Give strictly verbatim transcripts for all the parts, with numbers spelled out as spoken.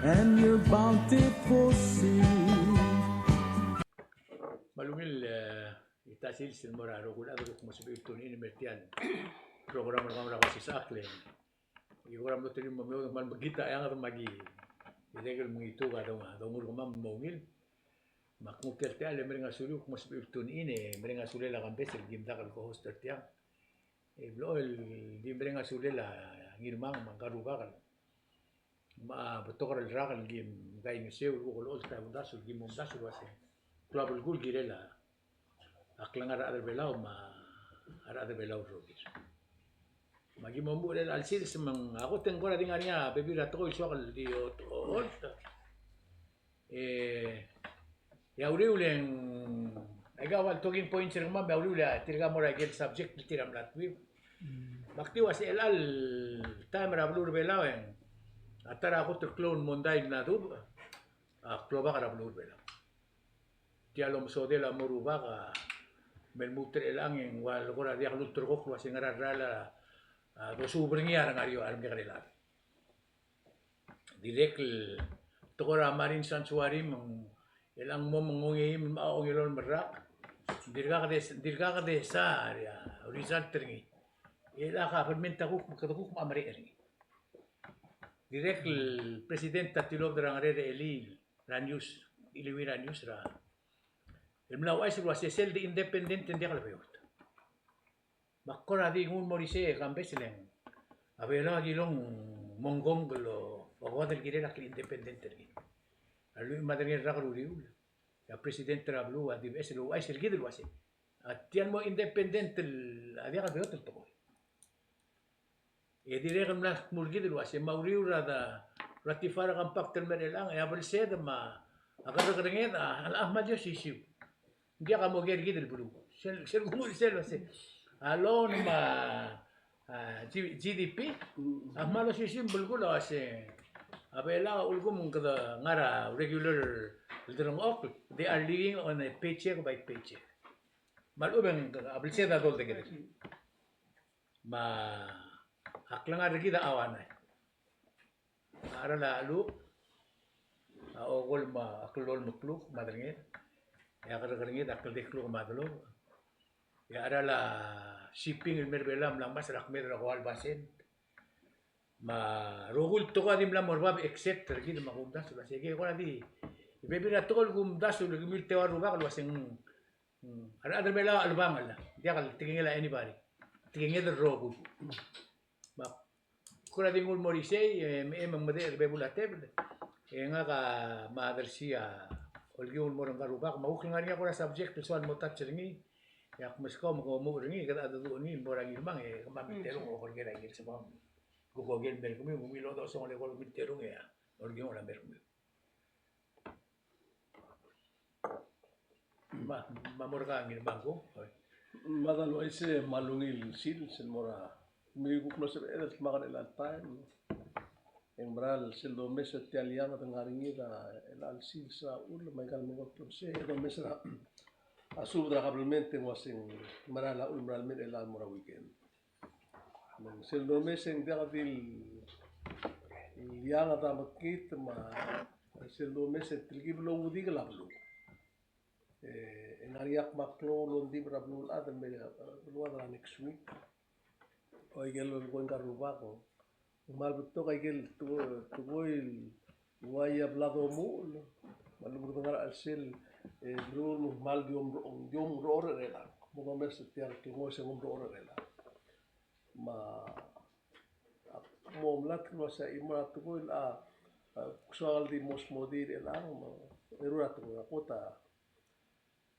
And your bountiful seed. Me a ungil, e, ita sils el mo er a rokui el chad el kuk mo sebechir el tune in el mer tia el program er kemam er a Osisechakl. Aki kora mlo telim mo meoud me kmal mekngit a eanged me aki dirrek el mengituk a dong, a dongurkemam el mo ungil. Me ak nguu tia el techall el mereng a suliu el kuk mo sebechir el tune in, e mereng a sulel a Kambes el kim dak el co-host er tiang. E blechoel el di mereng a sulel a Ngirmang me a ngka el rubak el, me a betok er a rak el kim kaingeseu el kuk olecholt a uldasu el kim omdasu el uasei klou a belkul el kirel a klengar er a rechad er a Belau me a rechad er a Belau el rokir. Me aki mo omuchel er chelecha el sils me ng, a kot e ng kora di ngar er ngii a bebil er a tekoi el soak el di ot-, o-, ocholt. E, e a uriul e ng, aika ua el talking points er kemam, e a uriul e tirka mo er a ikel subject el tir a mla tuib. Me ak di uasei chelecha el taem er a beluu er a Belau e ng, a ta er a kot el klou el mondai el mla dubech, a klobak er a beluu er a Belau. Tia el omesodel a mo rubak a, me lmuut er chelechang e ng ua le kora diak lulterekokl el uasei ngera el rael a, a, dosuub er ngii a rengar er eou a remekekerei el chad. Dirrek el tekoi er a marine sanctuary me ng chelechang mo me ng ongeim me a ongelolem el rak. Dirkak de, dirkak de sa, a, result er ngii. E a government a kuk, kede kuk mo merek er ngii. Dirrek el president a tilobed er a ngerel er a elii er a news, iliuii er a news er a, el mla ouchais el uasei sel de independent e ng diak lebeot. Me ak kora di nguu el mo er isei e Kambes e le ng, a Belau a kilong mongkong el okoad el kirel a kle independent er kid. A lluich me a tang el rak er a uriul, e a president er a beluu a di beches el ouchais er kid el uasei a tia el mo independent el, a diak lebeot el tekoi. E dirrek el mla kmu er kid el uasei me a uriul er a de ratify er a compact el mer chelechang, e a belsed me a kerrekerenged a, a, a kmal di osisiu. Ng diak a mo ker kid el beluu. Sel, sel kmu er sel uasei a loan me a, a, G-, GDP a kmal osisiu el belkul a uasei a Belau a ulekum kede ngar er a regular el delengchokl, they are living on a paycheck by paycheck. Me a lechub e ng a belsed a doldekedel. Me a klengar er kid a uaisei. A cheral a cheluch a okolem a kllolem el kluk me a derenged. E a kerrekerenged a kldei el kluk me a delobech. E a cheral a shipping el mer Belau a mla ngmasech er a kmeed er a kua el basent. Me a rokui el tekoi a di mla mo er bab except er kid me a kumdasu el uasei ke kora di, bebil er a tekoi el kumdasu el kemiu el teua el rubak el uasei ng, a rechad er a Belau a chelebangel, diak el tekingel a anybody. Tekinged el rokui. Me ak kora di nguu el mo er isei, e, me, e, me ng medechel er a bebul a tebel. E ngak a me a dersii a olkiung el mo er ngka el rubak, me a kuk ngar er ngii a kora subject el soal mo touch er ngii. E ak meskau me kom omuchel er ngii, kede chedecheduch er ngii el mo er a Ngirmang, e kemam el terung a oker er a ikel sebecham. Kuk oker el mer kemiu, me ng ungil el odosongel e kora kemiu el terung e a olkiung a mer kemiu. Me a, me a mo er ngka Ngirmang. Oi. Me a dal uaisei me a ungil sils el mo er a, me kuk mlo sebeched el dmak er chelecha el taem. E ng mera el sel domes er tia el eanged el ngar er ngii er a chelecha el sils er a uchul, me aika el mo kot el uasei, e domes er a, a subed er a kabelment e ng uasei ng mera el uchul, mera el mei er chelecha el mo er a weekend. Me ng sel domes e ng diak di el eanged a mekngit me a sel domes e telkib el oudikel a beluu. E, e ng ngar er ngii a kmal klou el ongdibel er a beluulechad el mei, e, beluad er a next week. Oikel lolekoi ngka el rubak. Ng kmal betok a ikel tekoi, tekoi el ua ia bla domuchel. Me a lechub e kede ngar er a chelsel, e, beluu el kmal di omro-, di omrechorech er chelechang. Mo domes er tia el klengoi se ng omrechorech er chelechang. Me ak mo melatk el uasei a chimo er a tekoi el a, a, soak el di mo smodii er chelechang, me a eru er a tekoi a kot a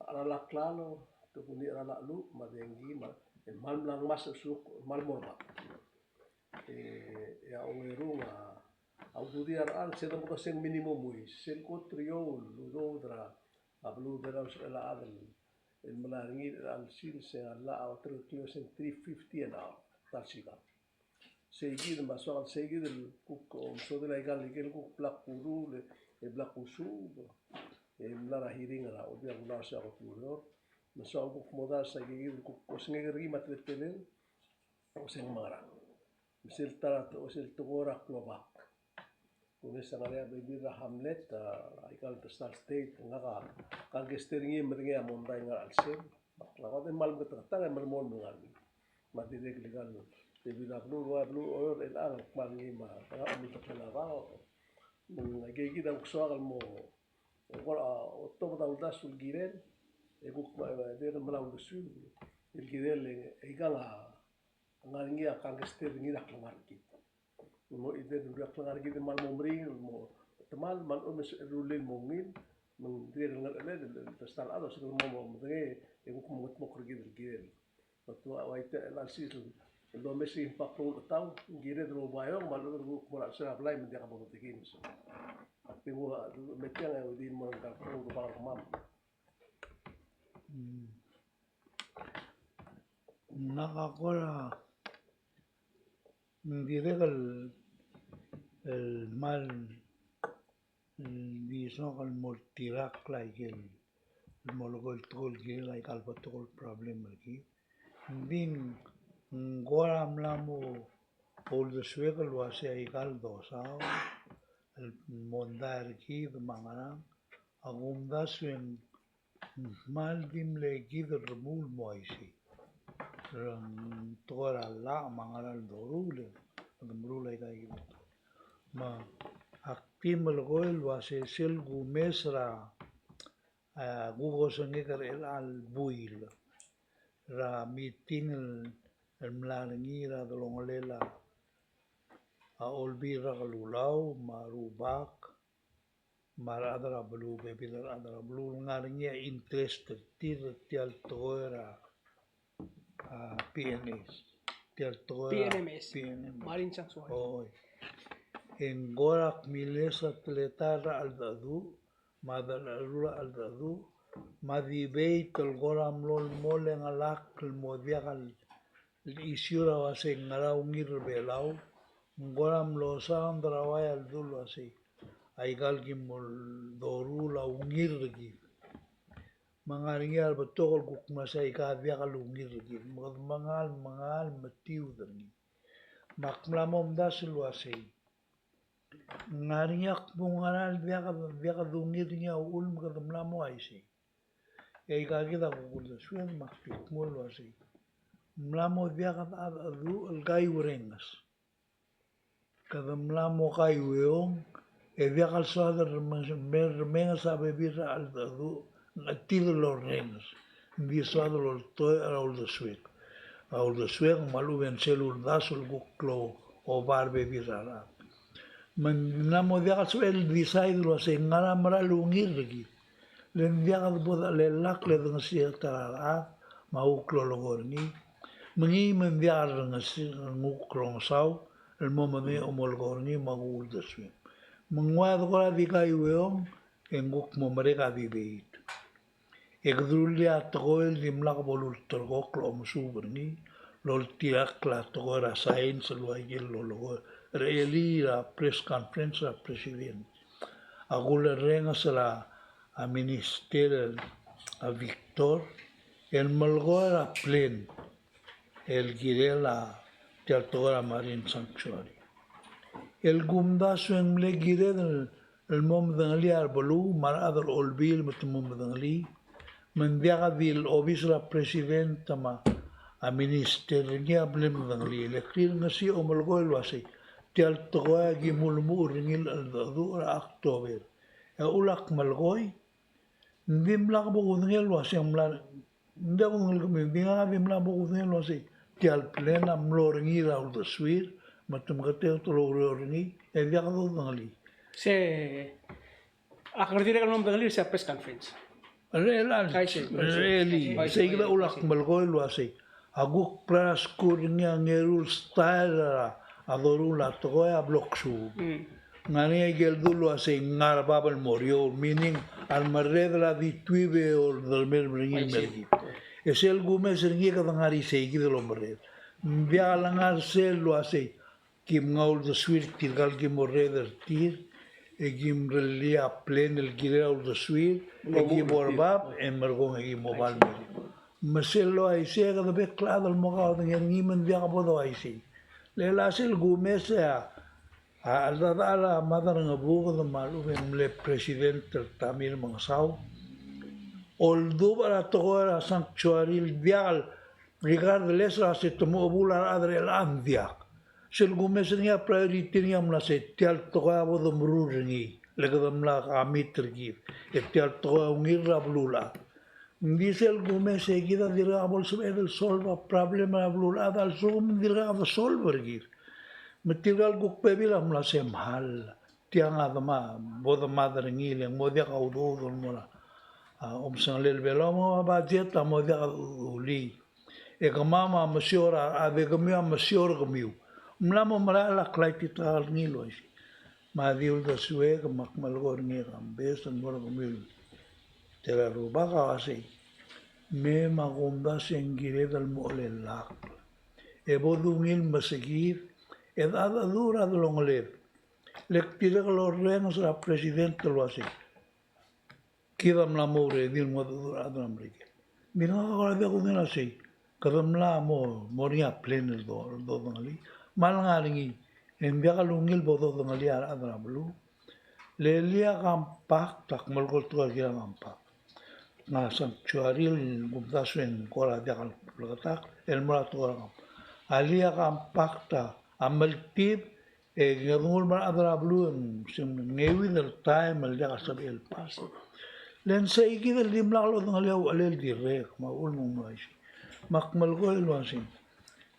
cheral a klalo, te kuk ngii a cheral a cheluch, me a dengki, me a, e kmal mla ngmasech a lsekum, kmal mo er bab. E, e a ongerung a, a ududir a rechad, se de mo ko se ng minimum wage, sel kot er eou el udoud er a, a beluu er a Belau er chelecha el chad el, el melai er ngii er chelecha el sils e ng llach a oterekeklii el uasei ng three fifty an hour, ta el sikang. Seikid me a soak el seikid el kuk omesodel aika el ikel kuk bla kuruul, e bla kusuub, e mla er a hearing er a Olbiil er a Kelulau er sel kot el ureor, me soak el kuk modars aika el kuk osengek er ngii me a teletelel, osengem a ngerang. Me sel ta er a, sel tekoi er a klobak. Kumes a ngar er ngii a bebil er a hamlet, a, aika el Crystal State, ngak a, kangkei a state er ngii e medengei a mondai el ngar er a chelsel. Me a klengar e kmal meketeketang e melemolem el ngar er ngii. Me a dirrek el ikal bebil er a beluu, ua beluu er a Oreor el ngar er ngii me a, ngar er a omilteklel a bau. Me ng aika kid a kuk soak el mo, ng kora, otobed a uldasu el kirel, e kuk me, me, dirrek el melai a uldesuir el kirel, e, e ikang a, ngar er ngii a kangkei a state er ngii er a klengar er kid. Mo, e dirrek el klengar er kid el kmal mo meringel, mo temall, me a lechub e ng sebechel el rullii el mo ungil, me ng dirrek el ngerecheled el, el, el ta el chad a sebechel el mo, mo medengei, e kuk mo mengetmokl er kid el kirel. Me te ua, ua tia el chelecha el sils el domes e ng paklou el chetau, ng kired el oubaiong, me a lechub e ng kuk mo er a chelsel a blai me ng diak bo medekii. Me se. Ak di nguu a, me tiang e di mo er ngka el klou el oba er kemam. Mm. Ngak a kora, ng dirrek el, el kmal, el di soak el mo oltirakl a ikel, el mo lekoi el tekoi el kirel aika el betok el problem er kid. Ng di ng kora mla mo uldesuek el uasei aika el dosau el mondai er kid me a ngerang, a kumdasu e ng kmal di mle kid el remuul el mo uaisei. Ng tekoi er a llach me a ngerang el doruul e kede meruul aika kid. Me ak di melekoi el uasei sel kumes er a, a, kuk osengek er chelecha el buil er a meeting el, el mla er ngii er a delongelel a, a Olbiil er a Kelulau me a rubak me a rechad er a beluu, bebil er a rechad er a beluu, el ngar er ngii a interest er tir er tia el tekoi er a, a, P N S. Tia el tekoi er a P N M S. P N M S. Marine Sanctuary. Oi. E ng kora kmiles a teletael er a cheldecheduch, me a delechelebuul er a cheldecheduch, me a debate el kora mlo lmoleng el ngalek el mo diak el issue er a uasei ngera ungil er a Belau, ng kora mlo sound er a ua el dul uasei aika el ki mo doruul a ungil er kid. Me ng ngar er ngii a rebetok el kuk mesa aika diak el ungil er kid. Me kede mengal, mengal metiud er ngii. Me ak mla mo omdasu el uasei ng ngar er ngii a kmo ngera el diak, diak dungil er ngii a uchul me kede mla mo uaisei. E aika kid a kuk uldesued me ak di kmo el uasei. Ng mla mo diak a cheldecheduch el kaiuerenges. Kede mla mo kaiueong, e diak el soad el remenges, me remenges a bebil er a cheldecheduch, ng chetid el orrenges. Ng di soad el oltoich er a uldesuek. A uldesuek me a lechub e ng sel uldasu el kuk lo oba er a bebil er a rechad. Me ng di mla mo diak el sebechel el decide el uasei ngera mera el ungil er kid. Le ng diak de bo dechelellakl e dengesiit er a rechad me a kuk lolekoi er ngii. Me ngii me ng diak el rengesir, ng kuk rongesau el mo medengei a omolekoi er ngii me a kuk uldesuem. Me ng ua de kora di kaiueong e ng kuk mo merek a debate. E kede rullii a tekoi el dimlak bo lulterekokl el omesuub er ngii, loltirakl a tekoi er a science el ua ikel lolekoi er a elii er a press conference er a president. A kulerrenges er a, a minister el, a Victor, el melekoi er a plan el kirel a tia el tekoi er a marine sanctuary. El kumdasu e ng mle kired el, el mo medengelii a rebeluu me a rechad er a olbiil me te mo medengelii, me ng diak di el obis er a president me a minister er ngii a mle medengelii. Le kirrengesii a omelekoi el uasei tia el tekoi a ki mo ulemuchel er ngii el cheldecheduch er a October. E a uchul ak melekoi, ng dimlak bo kudengei el uasei ng mla, ng diak kudengei el kemiu, ng di ngak a dimlak bo kudengei el uasei tia el plan a mlo er ngii er a uldesuir, me te meketeket el oureor er ngii, e diak dodengelii. Se, ak dirrek el mo medengelii er se el press conference. Er chelecha el, er chelecha el, sei kid a uchul ak melekoi el uasei a kuk bla er a skuul er ngii a ngeru el style er a doruul a tekoi a blo ksuub. Ng ngar er ngii a ikel dul el uasei ngar er a bab el mo er eou, meaning a remerreder a di tuib e oldermel er ngii el mer kid. E sel kumes er ngii e kede ngar er isei kid el omerreder. Ng diak lengar er sel uasei ki mngai a uldesuir tirka el ki mo rreder er tir, e ki mrellii a plan el kirel a uldesuir, e ki bo er bab, e merekong e ki mo bal mer eou. Me sel uaisei e kede bek el chad el mo kaodengei er ngii me ng diak bo doaisei. Le chelecha sel kumes e a, A cheldechedechal a Mad er a Ngebuked me a lechub e ng mle president el Tommy Remengesau a oldubech er a tekoi er a sanctuary el diak el, regardless er a se te mo chebuul a rechad er chelechang, ng diak. Sel kumes er ngii a priority er ngii a mla se tia el tekoi a bo demeruul er ngii, le kede mla commit er kid, e tia el tekoi a ungil er a beluulechad. Ng di sel kumes e kid a dirkak bo lsebeched el solve a problem er a beluulechad a lsekum ng dirkak de solve er kid. Me tirka el kuk bebil a mla se mechal. Tiang a dema, bo demad er ngii le ng mo diak a udoud el mo er a, a, omsengelel Belau me a budget a mo diak a dulii. E kemam a mesiou er a, a de kemiu a mesiou er kemiu. Ng mla mo merael a klai titakl er ngii el uaisei. Me a di uldesuek me ak melekoi er ngii e Kambes el mo er kemiu el tela el rubak a uasei. Me me a kumdasu e ng kired el mo chelellakl. E bo dungil mesekid, e dechedecheduch er a delongeled. Le ak dirrek el orrenges er a president el uasei. Kid a mla mo ready el mo dechedecheduch er a rechad er a Merikel. Ng di ngak a kora diak kudengei el uasei. Kede mla mo, mo er ngii a plan el do, dodengelii. Me a lengar er ngii, e ng diak el ungil bo dodengelii a rechad er a beluu. Le lii a compact, ak melekoi el tekoi er kid a compact. Ng a sanctuary el kumdasu e ng kora diak el bleketakl, el mo er a tekoi er a compact. A lii a compact a, a meltib, e kede nguu el mo er a rechad er a beluu e ng, se ng ngeuid el taem el diak a sebechel el pass. Le ng sei kid el dimlak lodengelii a uchelel dirrek, me a uchul me ng uaisei. Me ak melekoi el uasei.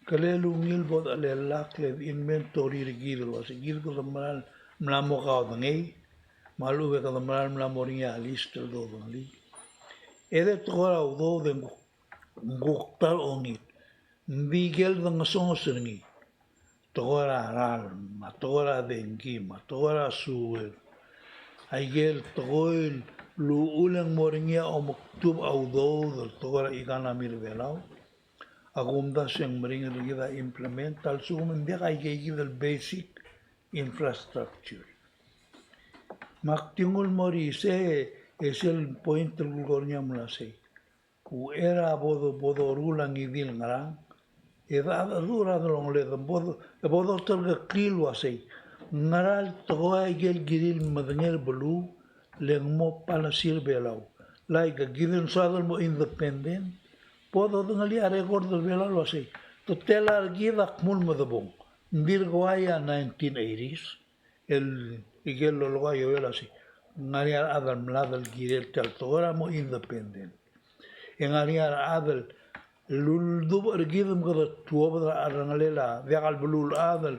Kele ungil bo dechelellakl e de inventory er kid el uasei. Kid kede mera el mla mo kaodengei, me a lechub e kede mera el mla mo er ngii a list el dodengelii. E de tekoi er a udoud e ng kuk, ng kuk ta er a ongit. Ng di ikel dengesonges er ngii. Tekoi er a ralm, me a tekoi er a dengki, me a tekoi er a sewer. Aikel tekoi el uchul e ng mo er ngii a omekdubech a udoud el tekoi er a economy er a Belau. A kumdasu e ng meringel er kid a implement, a lsekum ng diak aikeikid el basic infrastructure. Me ak di nguu el mo er isei, e sel point el kulekoi er ngii a mla sei. Uchei er a bo do, bo doruul a ngii di el ngerang, e dechedecheduch er a delongeled, e bo do, e bo doterkeklii el uasei. Ngera el tekoi aikel kirir el medengei er a beluu, le ng mo policy er a Belau. Like, kid a soad el mo independent, bo dodengelii a record er a Belau el uasei. Te tela er kid a kmo ng medebong. Ng dirk uai a nineteen eighties, el ikel lolekoi a Ioel el uasei. Ng ngar er ngii a rechad el mlad el kirel tia el tekoi er a mo independent. E ng ngar er ngii a rechad el uldubech er kid me kede tuobed er a cherrengelel a diak el beluulechad el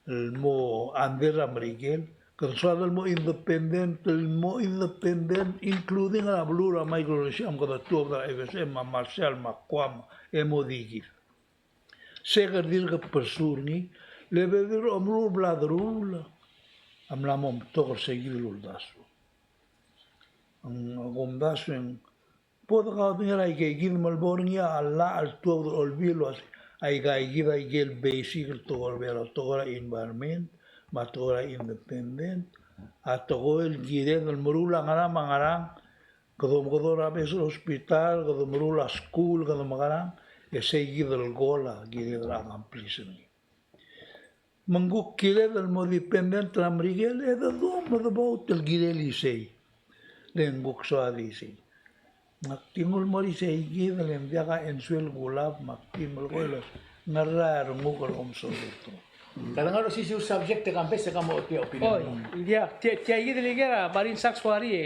el mo under er a Merikel, kede soad el mo independent, el mo independent, including er a beluu er a Micronesia, me kede tuobed er a F S M, me a Marshall, me a Guam, e mo di kid. Se kede dirk pursue er ngii, le bebil er a omeruul el bla deruul a mla mo omtok er seikid el uldasu. Ng, a kumdasu e ng Bo dekaudengei er aikeikid me le bo er ngii a llach el tuobed er a Olbiil el uasei, aikaikid aikel basic el tekoi er a Belau, tekoi er a environment, me a tekoi er a independent, a tekoi el kired el meruul a ngerang me a ngerang, kede omekedong er a beches el hospital, kede meruul a skuul, kede mekerang, e seikid el goal a kired el accomplish er ngii. Me ng kuk kired el mo dependent er a Merikel, e de dmu me de bo el kirel isei. Le ng kuk soad isei. Ng ak di nguu el mo er isei kid, le ng diak a answer el kulab, me ak di melekoi el ngera a renguk el omesodel. Kede ngar er a osisiu el subject e Kambes e ke mo ochotii a opinion. Oi, ng diak, tia, tia kid el ikel a marine sanctuary e,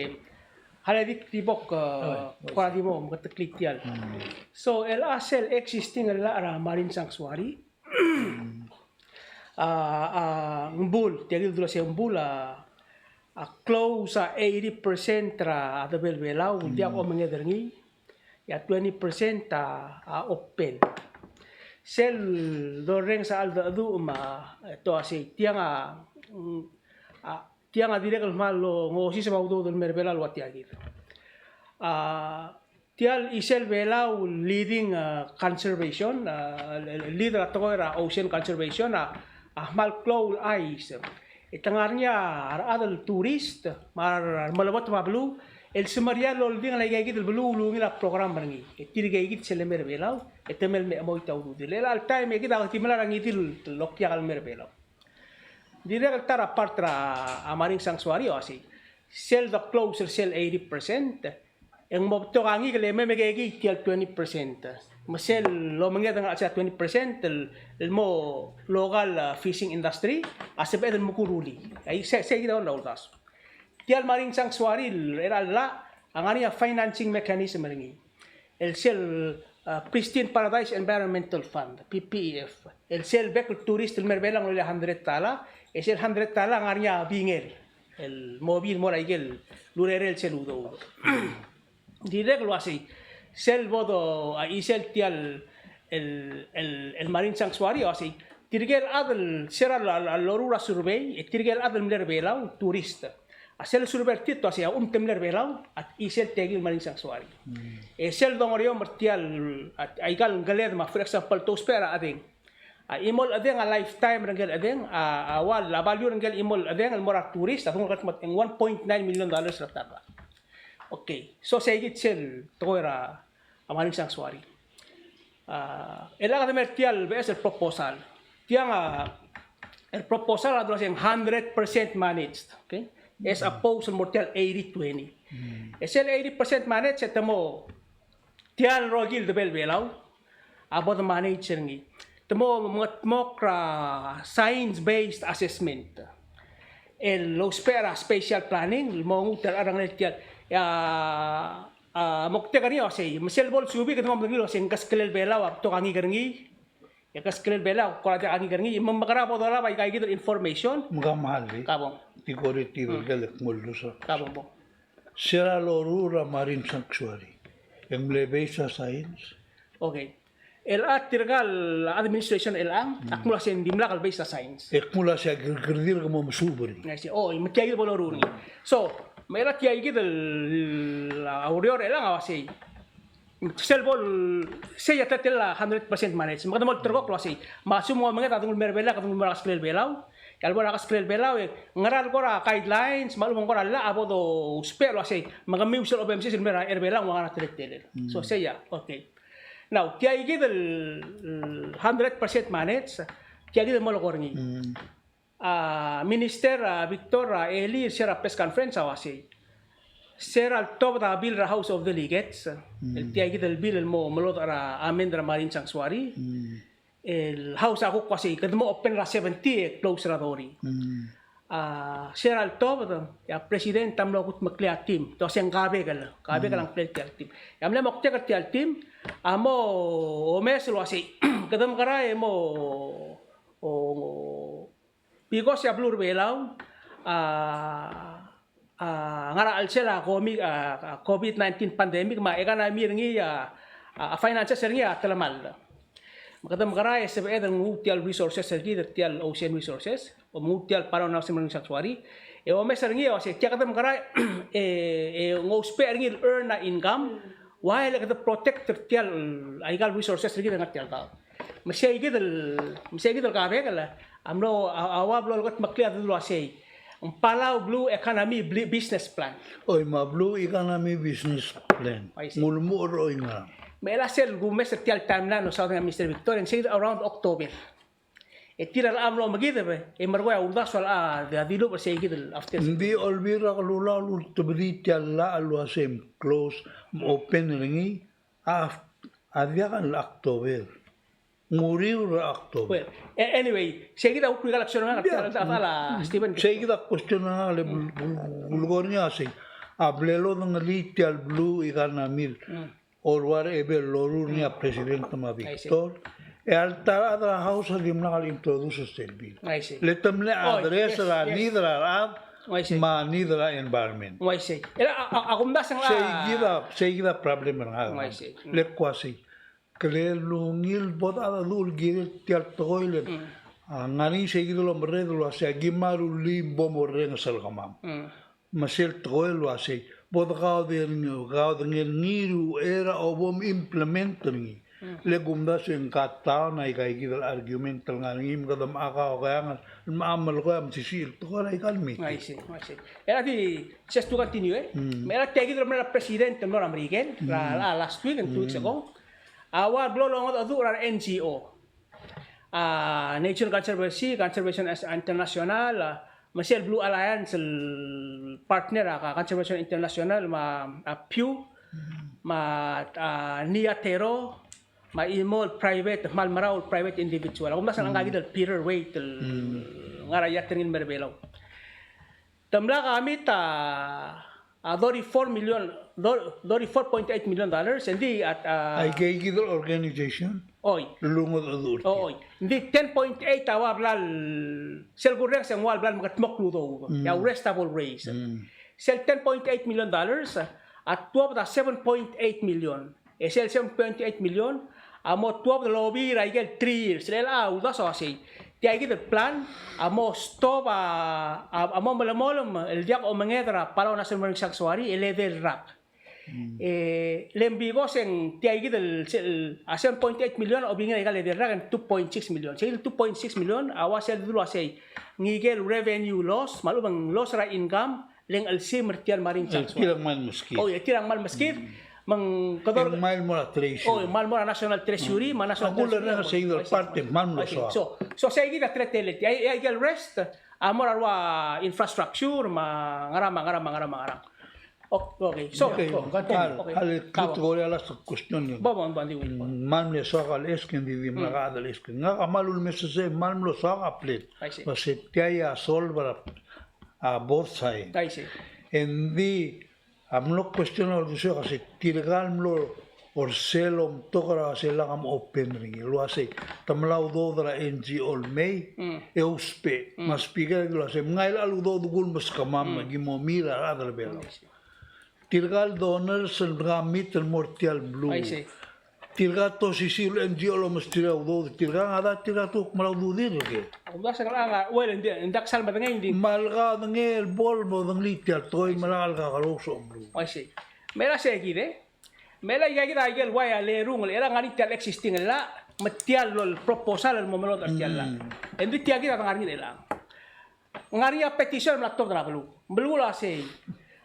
a le di, di bo, e, kora di bo meketeklii tia el. So, el a sel existing el llach er a marine sanctuary, a, a, ng bul, tia kid el dula se ng bul a, a close a eighty percent er a debel Belau, ng diak omenged er ngii, e a twenty percent a, a open. Sel dorrenges a cheldecheduch me a, e, te uasei tiang a, mm, a, tiang a dirrek el kmal ngosiseb a udoud el mei er a Belau el ua tia kid. A, Tia el chisel Belau leading, a, conservation, a, leader er a tekoi er a ocean conservation, a, a kmal klou el chais. E te ngar er ngii a rechad el tourist, me a remelebot me a beluu, el semeriar el oldingel aikaikid el beluu el ungil a program er ngii. E tirkaikid sel lemei er a Belau, e te mei el me chemoit a ududir. E chelecha el taem e kid a di melai er a ngii di el okiak el mei er a Belau. Dirrek el ta er a part er a, a marine sanctuary a uasei, sel de close er sel eighty percent, e ng mo betok a ngikel el me mekekii tia el twenty percent. Me sel lomenged er a twenty percent el, el mo local, a, fishing industry a sebeched el mekurulii. Ai, se, se kid a uldasu. Tia el marine sanctuary el, er a llach a ngar er ngii a financing mechanism er ngii el sel, a, Pristine Paradise Environmental Fund, P P E F. El sel bek el tourist el mei er a Belau a ngolai a hundred tala, e sel hundred tala a ngar er ngii a bingel el mo bii el mo er a ikel urerel sel udoud. Dirrek el uasei, sel bo do, a, chisel tia el, el, el, el marine sanctuary a uasei, tirke el chad el, se er a lo, lo, loruul a survey, e tirke el chad el mle er a Belau, tourist. A sel survey er tir a uasei, a lsekum te mle er a Belau, a chisel tia kid el marine sanctuary. E sel dongereomel er tia el, a, aika el ngeled me a, for example, te ousbech er a chedeng. A chimo el chedeng a lifetime er ngike el chedeng, a, a ua, a value er ngike el chimo el chedeng el mo er a tourist, a dengul kmo ng one point nine million dollars er a ta el rak. Okay, so sei kid sel tekoi er a, a marine sanctuary. A, el chad a mei er tia el beches el proposal. Tiang a, el proposal a dilu el uasei ng hundred percent managed, okay? As opposed el mo er tia el eighty twenty. E sel eighty percent managed e te mo tia el rokui el debel Belau a bo de manage er ngii. Te mo mengetmokl er a science-based assessment el lousbech er a spatial planning el mo nguu tia el, a, a moktek er ngii a uasei, me sel bo el subii kede mo medengei el uasei ng keskelel Belau a betok a ngikel er ngii, e keskelel Belau a kora diak a ngikel er ngii, me, me kora bo dolab aika kid el information. Me ka mle, ka bong. Ti kora tir el kede kmo el lusek. Ka bong, bong. Se er a loruul er a marine sanctuary, e ng mle based er a science? Okay. El a tirka el administration er chelechang a kmo el uasei ng dimlak el based er a science. E kmo el uasei a ker-, kerrekeriil a mo mesuub er ngii. Ng uaisei, o, me tia kid bo loruul er ngii. So, me er a tia kid el, a ureor er chelechang a uasei, sel bo el, sei a teletelel a hundred percent managed. Me kede mo olterekokl el uasei, me a lsekum ng omenged a dengul mei er a Belau, a dengul mei er a keskelel Belau, e a lebo er a keskelel Belau, e ngera el kora guidelines, me a lechub e ng kora llach a bo dousbech el uasei, me kemiu sel obengterir el mei er a Belau, ng ua ngera a teletelel. So sei a, okay. Now, tia kid el, el hundred percent managed, tia kid el mo lekoi er ngii. A Minister, a Victor, a Eli, se er a press conference a uasei, se er a letobed a bill er a House of Delegates, el tia kid el bill el mo melodech er a amend er a marine sanctuary, el House a kuk uasei, kede mo open er a seventy e close er a thirty. A, se er a letobed, e a President a mlo kudmeklii a team, te uasei ng kabekel, kabekel a ngklel tia el team. E a mle moktek er tia el team a mo omes el uasei, kede mekerang e mo, o, because a beluu er a Belau a, a ngar er a chelsel a komi-, a, a COVID nineteen pandemic me a economy er ngii a, a, a finances er ngii a telemall. Me kede mekerang e sebeched el nguu tia el resources er kid, tia el ocean resources, o nguu tia el Palau National Marine Sanctuary, e omes er ngii e uasei tia kede mekerang e, e ngousbech er ngii el earn a income, while kede protect er tia el, aika el resources er kid el ngar er tia el daob. Me sei kid el, me sei kid el kabekel a mlo, a, a ua blo lekudmeklii a dilu el uasei, ng Palau Blue Economy Bli-, Business Plan. Oi, me a Blue Economy Business Plan. Uaisei. Ng ulemuchel er oingerang? Me chelecha sel kumes er tia el timeline el soad er ngii a Minister Victor, e ng sei kid around October. E tir a locha mlo mekideb e merekong e a uldasu a locha di, dilubech er sei kid el after. Ng di Olbiil er a Kelulau a ultebedii tia el llach el uasei ng close, me open er ngii a, a diak el October. Ng uriul er a October. Well, a-, anyway, sei kid a kuk election er ngak, a, a, a Steven. Sei kid a question er ngak el bul-, bul-, bul-, lekoi er ngii a sei, a bla lodengelii tia el blue economy el, or whatever el loruul er ngii a President me a Victor. E a le ta er a House a dimlak el introduce er sel bill. Le te mle address er a need er a rechad me a need er a environment. Uaisei. E a, a, a, a kumdasu e ng, sei kid a, sei kid a problem er ngak. Uaisei. Le kuk uasei, kele ungil bo dechedecheduch el kirel tia el tekoi el, a, ngar er ngii sei kid el omerreder el uasei a ki mla rullii bo morrenges er kemam. Me sel tekoi el uasei, bo dekaodengei, kaodengei er ngii er a uchei er a bo mimplement er ngii. Le kumdasu e ng cut down aika kid el argument el ngar er ngii me kede mla kaokeang el mla melekoi a mesisiich el tekoi er aika el meeting. Uaisei, uaisei. E a di, just to continue, e. Me a tia kid el mla er a President el mlo er a Merikel er a, a last week and two weeks ago. A ua blo longedecheduch er a re N G O. a Nature Conservancy, Conservation International, a, me sel Blue Alliance el partner a, a Conservation International, me a, a Pew, me a, a Nia Tero, me a chimo el private, kmal merau el private individual. A kumdasu e ng ngii kid el Peter Waite el ngar er a iatern el mer a Belau. Te mla commit a, a thirty-four million, thirty-four point eight million dollars, e ng di a, a, aike kid el organization. Oi. Lulungodech a dechor. Oi. Ng di ten point eight a ua bla el, sel kurrenges e ng ua bla el mekedmokl el udoud. Mm. E a rest a bo el raise. Mm. Sel ten point eight million dollars, a tuobed a seven point eight million. E sel seven point eight million a mo tuobed el obii er a ikel three years. Le a uldasu a uasei, tia kid el plan a mo stop a, a, a mo melemolem el diak omenged er a Palau National Marine Sanctuary el edei el rak. Mm. E le ng because e ng tia kid el, sel, a seven point eight million a obengkel a ikal edei el rak e ng two point six million. Sel two point six million a ua sel dulu a uasei, ng ikel revenue loss, me a lechub e ng loss er a income, le ng chelsimer tia el Marine Sanctuary. Tir a kmal meskid. Oi, tir a kmal meskid. Me ng kede, e ng kmal mo er a Treasury. Oi, kmal mo er a National Treasury, me a National Treasury. A kulerreng er sei el part e ng kmal mlo soak. So, so sei kid a teletelel. Ai, ai, ikel rest a mo er a rua infrastructure, me a ngerang, me a ngerang, me a ngerang, me a ngerang. Okay, so, okay. Kmal mle soak el ask, ng di di mla kede ask. Ngak a kmal ulemesesei, kmal mlo soak a plan. I see. Uasei tia a solve er a a both side. I see. E ng di a mlo question a uldesuek a se tirka el mlo er sel omtok er a se lak a mo open er ngii el uasei te mla udoud er a NGO el mei, e ousbech. Me a speaker a dilu el uasei, me ng ngai el udoud el kuk meskemam, me ki mo mirror er a rechad er a Belau. Tirka el donors el mla commit el mo er tia el blue. I see. Tirka a tosisiu el NGO el omesterir a udoud, tirka a ngar er a, tirka a kuk mla ududir el ke. Ng diak sel, well, ng diak, ng diak sal medengei, ng di. Me a lak a dengei el bo el mo dengelii tia el tekoi me a lak a kakerous a blue. I see. Me a sei kid e. Me a ika kid a ikel ua a lerung el, e le ng ngar er ngii tia el existing el llach, me tia el proposal el mo melodech er tia el llach. Mm. E ng di tia kid a de ngar er ngii el llach. Ng ngar er ngii a petition el mla tuobed er a beluu. Beluu el uasei,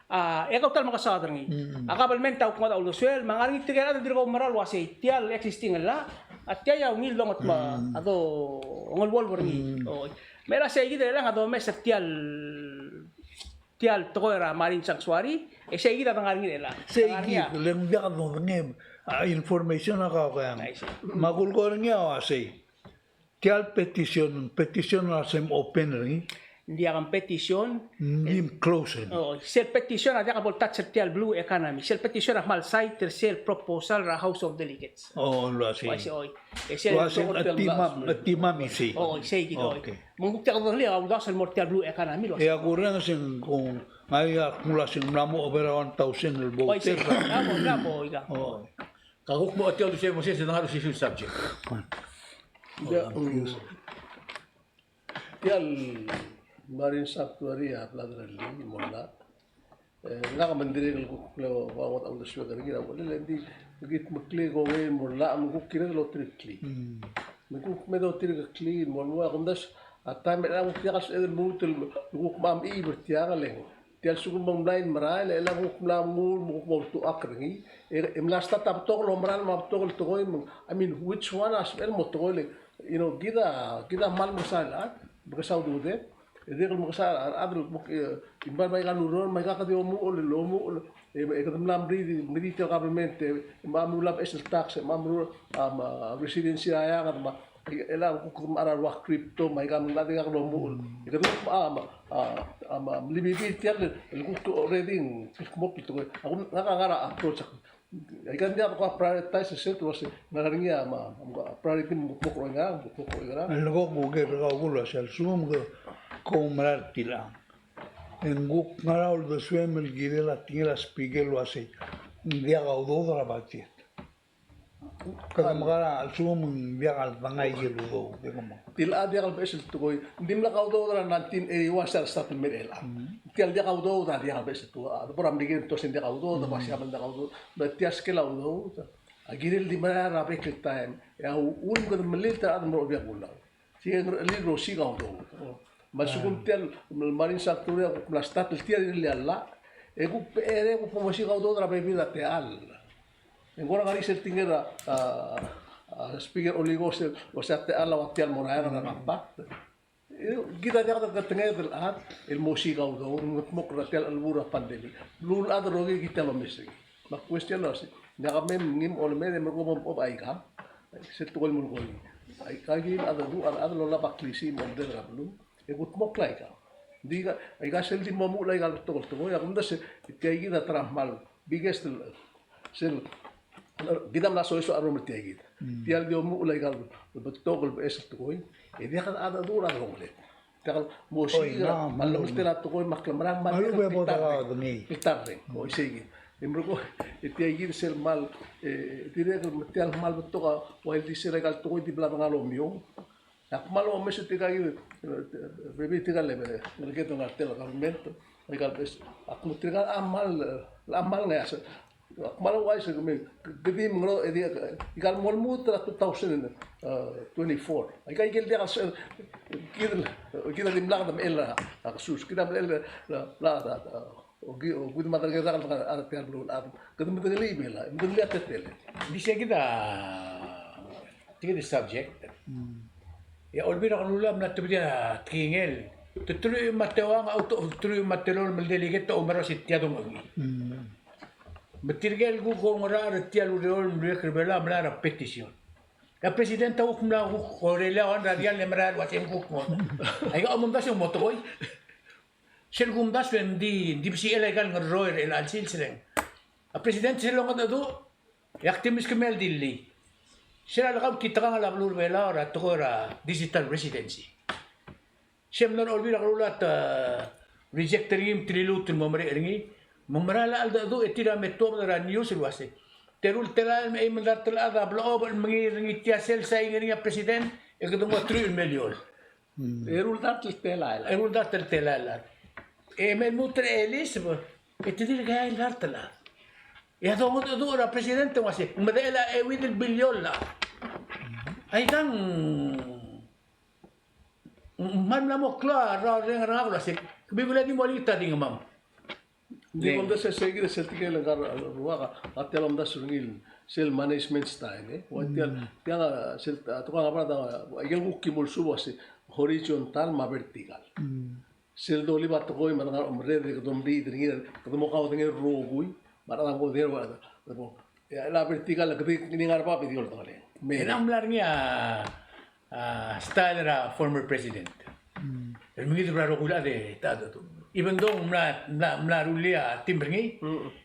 a, e kau ta el mekesaod er ngii. Mm. A kabelment a kuk ngodech a uldesuel, me a ngar er ngii tirke el chad el dirk oumerang el uasei tia el existing el llach, a tia a ungil dongetmokl, mm, a dongeluolu er ngii. Mm. Oi. Me a sei kid el chelechang a domes er tia el, tia el tekoi er a Marine Sanctuary, e sei kid a de ngar er ngii el chelechang. Sei kid, le ng diak dodengei a information a kau keang. I see. Me a kulekoi er ngii a uasei tia el petition, petition a se mo open er ngii. Ng diak a petition. Ng di close er ngii. Oh, sel petition a diak bo el touch er tia el blue economy. Sel petition a kmal cite er sel proposal er a House of Delegates. Oh, el uasei. Uasei, oi. E sel uasei, a timam, a timam isei. Oh, isei kid, oi. Okay. Me ng kuk diak dodengelii a uldasu el mo er tia el blue economy el uasei. E a kurrenges e ng kuk ngai a kuk mla se ng mla mo over a one thousand el voter. Uasei, mla mo, mla mo, ika. Oh. Ka kuk mo tia el uasei, mo se, se dengar er sel subject. Ia, mm, tia el Marine Sanctuary a bla derellii el mo llach. E, ngak me ng dirrek el kuk mle ua ngodech a uldesuek er ngii er a uchelel, e ng di, kid meklii kongei el mo llach, me kuk kirel el otireklii. Mm. Me kuk me dotireklii el mo ua, a kumdasu a taem el chelechang kuk diak el sebeched el lmuut el kuk mo mechiib er tiang, e le ng tia el lsekum me ng mla merael, e chelechang kuk mla nguu, me kuk mo ultuchakl er ngii, e, e mla start a betok el omerael me a betok el tekoi, me ng, I mean, which one a sebechel el mo tekoi el, you know, kid a, kid a kmal mekesai el chad, mekesai a ududed, e dirrek el mekesai a rechad el kuk, e, imbai me aika el ureor, me aika kede omuchel, el omuchel, e, e kede mla meriid, meriid tia el government, e, me a meruul a beches el tax, e, me a meruul a, a, residency er a eanged, me a Chelechang kuk mechar a rua crypto me aika me ng diak lomuchel. E kede kuk a, a, a, a, mlibibil tia el kuk already ng kuk mo kuk tekoi. Ak ngak a ngar er a approach. Aika ng diak kuk prioritize er sel, te uase ng ngar er ngii a, a priority me ng kuk mo kuk er ngii, kuk mo kuk er ngii. Ng kuk mo ker er kau el uase a lsekum ke kuk mera er tiang, e ng kuk ngar er a uldesuem el kirel a tekingel a speaker el uase ng diak a udoud er a budget. Kede mekerang a lsekum ng diak el dengai ikel udoud, e kemam. Tilecha diak el beches el tekoi, ng dimlak a udoud er a nineteen eighty-one, se er a start el mei er chelechang. Tia el diak a udoud a diak el beches el tekoi, a, de bo er a Merikel e te uase ng diak a udoud, de bo er a Siabal ng diak a udoud, me tia el skel a udoud a kirel di merael er a bek el taem, e a uchul me kede melilt er a rechad el mo er a Olbiil er a Kelulau. Sel ngerchelir el osiik a udoud. Me a lsekum tia el Marine Sanctuary a kuk mla start el tia el llach, e kuk becherei e kuk mo mesiik a udoud er a bebil er a techall. E ng kora ngar er ngii sel tekingel a, a, a Speaker Olikong, se, o se a techall a ua tia el mo er a earn er a compact. E kid a diak de ketenged el chad el mo osiik a udoud, ng kudmokl er tia el chelbuul er a pandemic. Beluulechad el rokui e kid a lomes er ngii. Me a question a se, ng diak, me ng ngii a olemed e merekong e bo mchob aika, sel tekoi el melekoi. Aika kid el cheldecheduch a rechad el olab a klisiich me a omekedeb er a beluu. E kudmokl aika. Ng di aika, aika sel di mo muchel aika el betok el tekoi, e ak omdasu e tia kid a ta er a kmal biggest el, sel, kid a mla soiseb a rrom er tia kid. Tia el di omuchel aika el betok el beches el tekoi, e diak a cheldecheduch a delongeled. Diak el mo osiik a, me a loltel a tekoi me a klemerang me a lubech bo de piltarreng. Piltarreng. O isei kid. E merekong, e tia kid sel kmal, e dirrek el me tia el kmal betok a, ua ildisel aika el tekoi di bla dengar el omiong. Ak kmal omes er tirka kid, e, bebil tirka el, e, ngeleked el ngar tia el government, aika el bes, ak mo tirka a kmal, a kmal ngeasek. Ak kmal ouchais er kemiu, kede di mengerodech e di, aika el mo lmuut er a two thousand twenty-four. Aika ikel diak a se, kid, kid a dimlak de mechell a kesus, kid a mechell a, a, a, a, Oki, oki, me a ta er kid a, a, a, tia el beluulechad. Kede medengelii me a, medengelii a teletelel. Di sei kid a, tia kid a subject. E a Olbiil er a Kelulau a mla tebedii a tekingel. Te teruich me a teuang a, te teruich me a telolem el delegate a oumera se tia dongchokl. Me tirke el kuk oungerachel er tia el ureor el mluiek er Belau a mla er a petition. E a president a kuk mla kuk orelii a ua ngera diall e merael el ua se ng kuk mo. Aika a omdasu e ng mo tekoi. Sel kumdasu e ng di, di besichel aika el ngerroir er chelecha el sils e ng, a president sel longedecheduch, e ak di meskemiu el dillii. Sel lak a ultitekangel a beluu er Belau er a tekoi er a digital residency. Se mlo er a Olbiil er a Kelulau a te reject er ngii me te liluut el mo merek er ngii. Me ng mera el cheldecheduch e tir a me tuobed er a news el uase, teru el telael me a eim el dart el chad a blechob el mengiil er ngii tia sel saing er ngii a president, e kede nguu a teruich el miliol. Eru el dart el telael. Eru el dart el telael. E me lmuut er a Elizabeth, e te dirk eai el dart el chad. E a dongedecheduch er a president el uase, ng medechel a euid el biliol el chad. Aikang, me ng mla mo klou a rrau el reng er ngak el uase, kemiu a di mo olengit a di ngemam. Ng di omdasu e sei kid a sel tirke el ngar er a rubak a, a tia el omdasu er ngii el sel management style, e. Ua tia, tia sel, a, tekoi a ngar er a, a, ikel kuk ki mo lsubed a se horizontal me a vertical. Sel dolib a tekoi me a dengar er a omerreder e kede omeliid er ngii, kede mo kaudengei el rokui, me a rechad a mo kaudengei el ua, e, a vertical, kede ngii ngar er a bab e di oldengelii. Me ng mla er ngii a a style er a former president. El mengiil er a rokui el chad e ta, ta, ta. Even though ng mla, mla, mla rullii a team er ngii,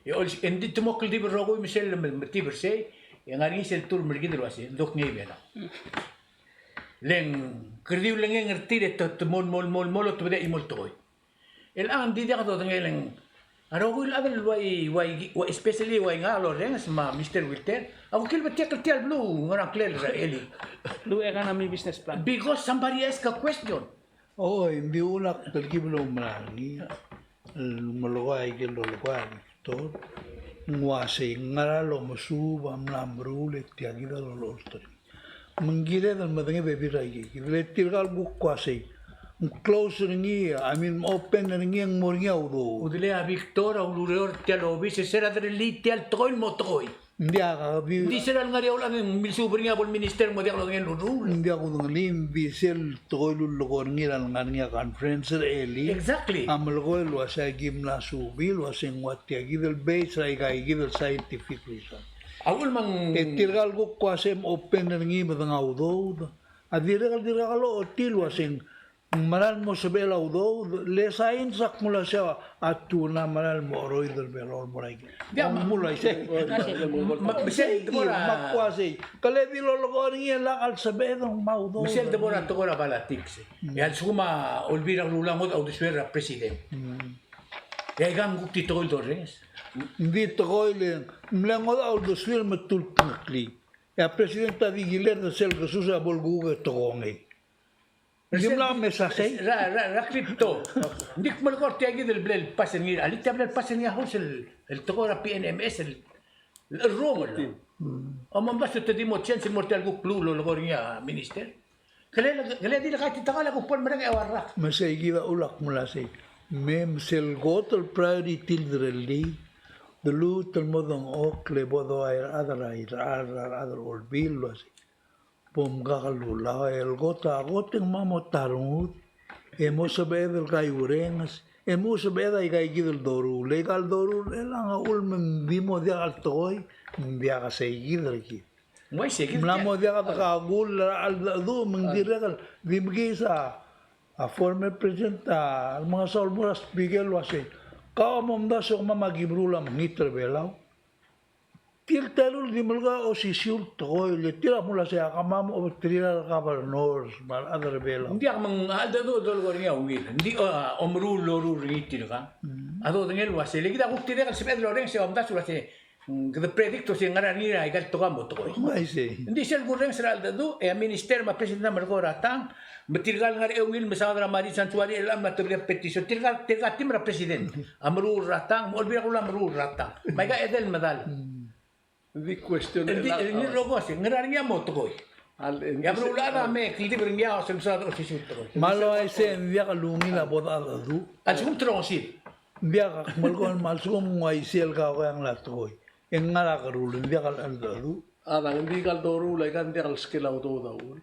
e ol, e ng di te mo kldibel el rokui me sel me, me team er sei, e ngar er ngii sel term er kid el uase, dok ngii a Belau. Le ng kede di ulengei er tir e te, te mo, mo, mo, mo lotebedii a chimo el tekoi. Chelechang ng di diak dodengei el ng, a rokui el chad el ua, ua, ua, especially ua ngak el orrenges me a Mister Wilter, a kuk kilbetiekl er tia el beluu, ngera ngklel er a elii. Blue economy business plan. Because somebody ask a question. Oi, ng di ulak telkib el oumera er ngii, el melekoi a ikel lolekoi a Victor, ng uasei ngera el omesuub a mla meruul e tia kid a lolechorter. Me ng kired el medengei a bebil er a ikei. Kid le tirka el kuk uasei, ng close er ngii, I mean, open er ngii e ng mo er ngii a udoud. Udelei a Victor a ulureor er tia el obis, e se er a derellii tia el tekoi el mo tekoi. Ng diak, a di, ng di se er a lengar er eou el chad e ng milsuub er ngii a bo el minister el mo diak lodengei el ureor. Ng diak kudengelii, ng di sel tekoi el ullekoi er ngii er a lengar er ngii a conference er a elii. Exactly. A melekoi el uasei aki mla subii el uasei ng ua tia kid el base er aika kid el scientific reason. A uchul me ng, e tirka el kuk uasei me open er ngii me dengau a udoud. A dirrek el dirkak lochotii el uasei ng mera el mo sebechel a udoud, le science a kmo uasei a tuna a mera el mo cheroid er Belau el mo er aike. Diak, me ng mlo uaisei. Me sel debo er a, me ak uasei, ke le di lolekoi er ngii e lak el sebeched el ngmai a udoud. Me sel debo er a tekoi er a politics, e a lsekum a Olbiil er a Kelulau a ngodech a uldesuir er a president, e aika ng kuk di tekoi el dorrenges. Ng di tekoi el, mle ngodech a uldesuir me te ulterekeklii. E a president a di kilerd er sel kesus a bo el kuk e te kongei. Ng dimlak mesa sei. Er a, er a, er a crypto. Ng di kmal kora tia kid el bla el pass er ngii, alii tia bla el pass er ngii a House el, el tekoi er a P N M S el, el rong el. Omdasu e te di mo change el mo er tia el kuk klou el lolekoi er ngii a minister. Kele, kele di le kaititekangel e kuk bo el merek e eua el rak. Me sei kid a ulak mla sei. Me, me sel kot el priority el derellii, de lmuut el mo dengchokl e bo doairechad er a, a rechad er a Olbiil el uasei Bo mkakellulak el kot a kot e ng mo ta rengud, e mo sebeched el kaiuerenges, e mo sebeched a ikaikid el doruul, le aika el doruul er chelechang a uchul me ng di mo diak el tekoi, ng diak a seikid er kid. Ng uaisei kid. Mla mo diak a dekakull er a cheldecheduch me ng dirrek el di mekiis a, a former president a remengesau el mo er a speaker el uasei, kau a mo omdasu e kemam a ki meruul a mekngit er a Belau. Tir a teru el di melekoi a osisiu el tekoi, le tir a mle uasei a kemam a obengterir a re governors me a rechad er a Belau. Ng diak me ng cheldecheduch el dolekoi er ngii a ungil. Ng di, a, omeruul el loruul er ngii tirka. A dodengei el uasei, le kid a kuk dirrek el sebeched el orrenges e omdasu el uasei, mm, kede predict el uasei ng ngar er ngii aika el tekoi a mo tekoi. Ng uaisei. Ng di sel kurrenges er a cheldecheduch, e a minister me a president a melekoi er a tang, me tirka el ngar er a eungel el mesaod er a Marine Sanctuary el mla tebedii a petition. Tirka, tirka a team er a president a meruul er a tang, me Olbiil er a Kelulau a meruul er a tang. Me aika edei el medal. Ng di question el di, el di el rokui el uasei, ngera er ngii a mo tekoi? E a beluulechad a me kldibel er ngii a sel mesaod er a osisiu el tekoi. Me a le uaisei, ng diak lungil a bo decheldecheduch. A lsekum te rongesii. Ng diak, ak melekoi me a lsekum ng uaisei el kakeang el tekoi, e ng ngar er a keruul, ng diak el cheldecheduch. A dang, ng di aika el doruul aika ng diak el skel a udoud a uchul.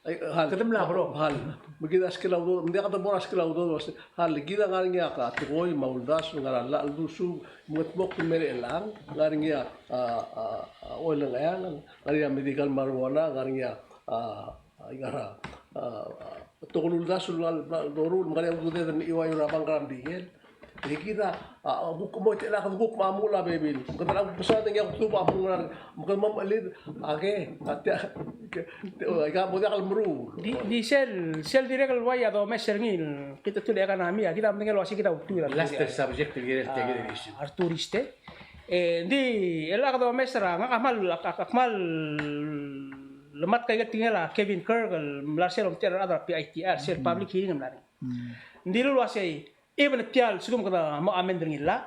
Ai, hal. Kede mla bro. Hal. Me kid a skel a udoud, ng diak de bo er a skel a udoud, hal, kid a ngar er ngii a tekoi me a uldasu, ngar er a llach el dusubech, me kede mo kmo er chelechang, ngar er ngii a, a, a, a oil er a Ngcheangel, ngar er ngii a medical marijuana, ngar er ngii a, a, a, ngar er a, a, a, tekoi el uldasu el, el, el doruul, me ngar er ngii a ududed el mei er a bank er a Merikel. E kid a, a, kuk mo, te, kuk mo meruul a bebil. Kede kuk mesaod e ng kuk tuobed a bung er a, me kede mo mechelid, a ke, a tia, ke, te, o, aika bo diak el meruul. Di, di sel, sel dirrek el uai a domes er ngii, kid a ultuil er a economy, a kid a medengei el uasei kid a ultuil er a. Last subject el kirel tia kid el issue. A returist. E, di, el ak domes er a, ngak a kmal, ak, ak, ak kmal lematk aike el tekingel a Kevin Kirk, el mla er sel omtechei er a rechad er a P I T R, sel public hearing el mla er ngii. Ng dilu el uasei, even tia el lsekum kede mo amend er ngii el llach,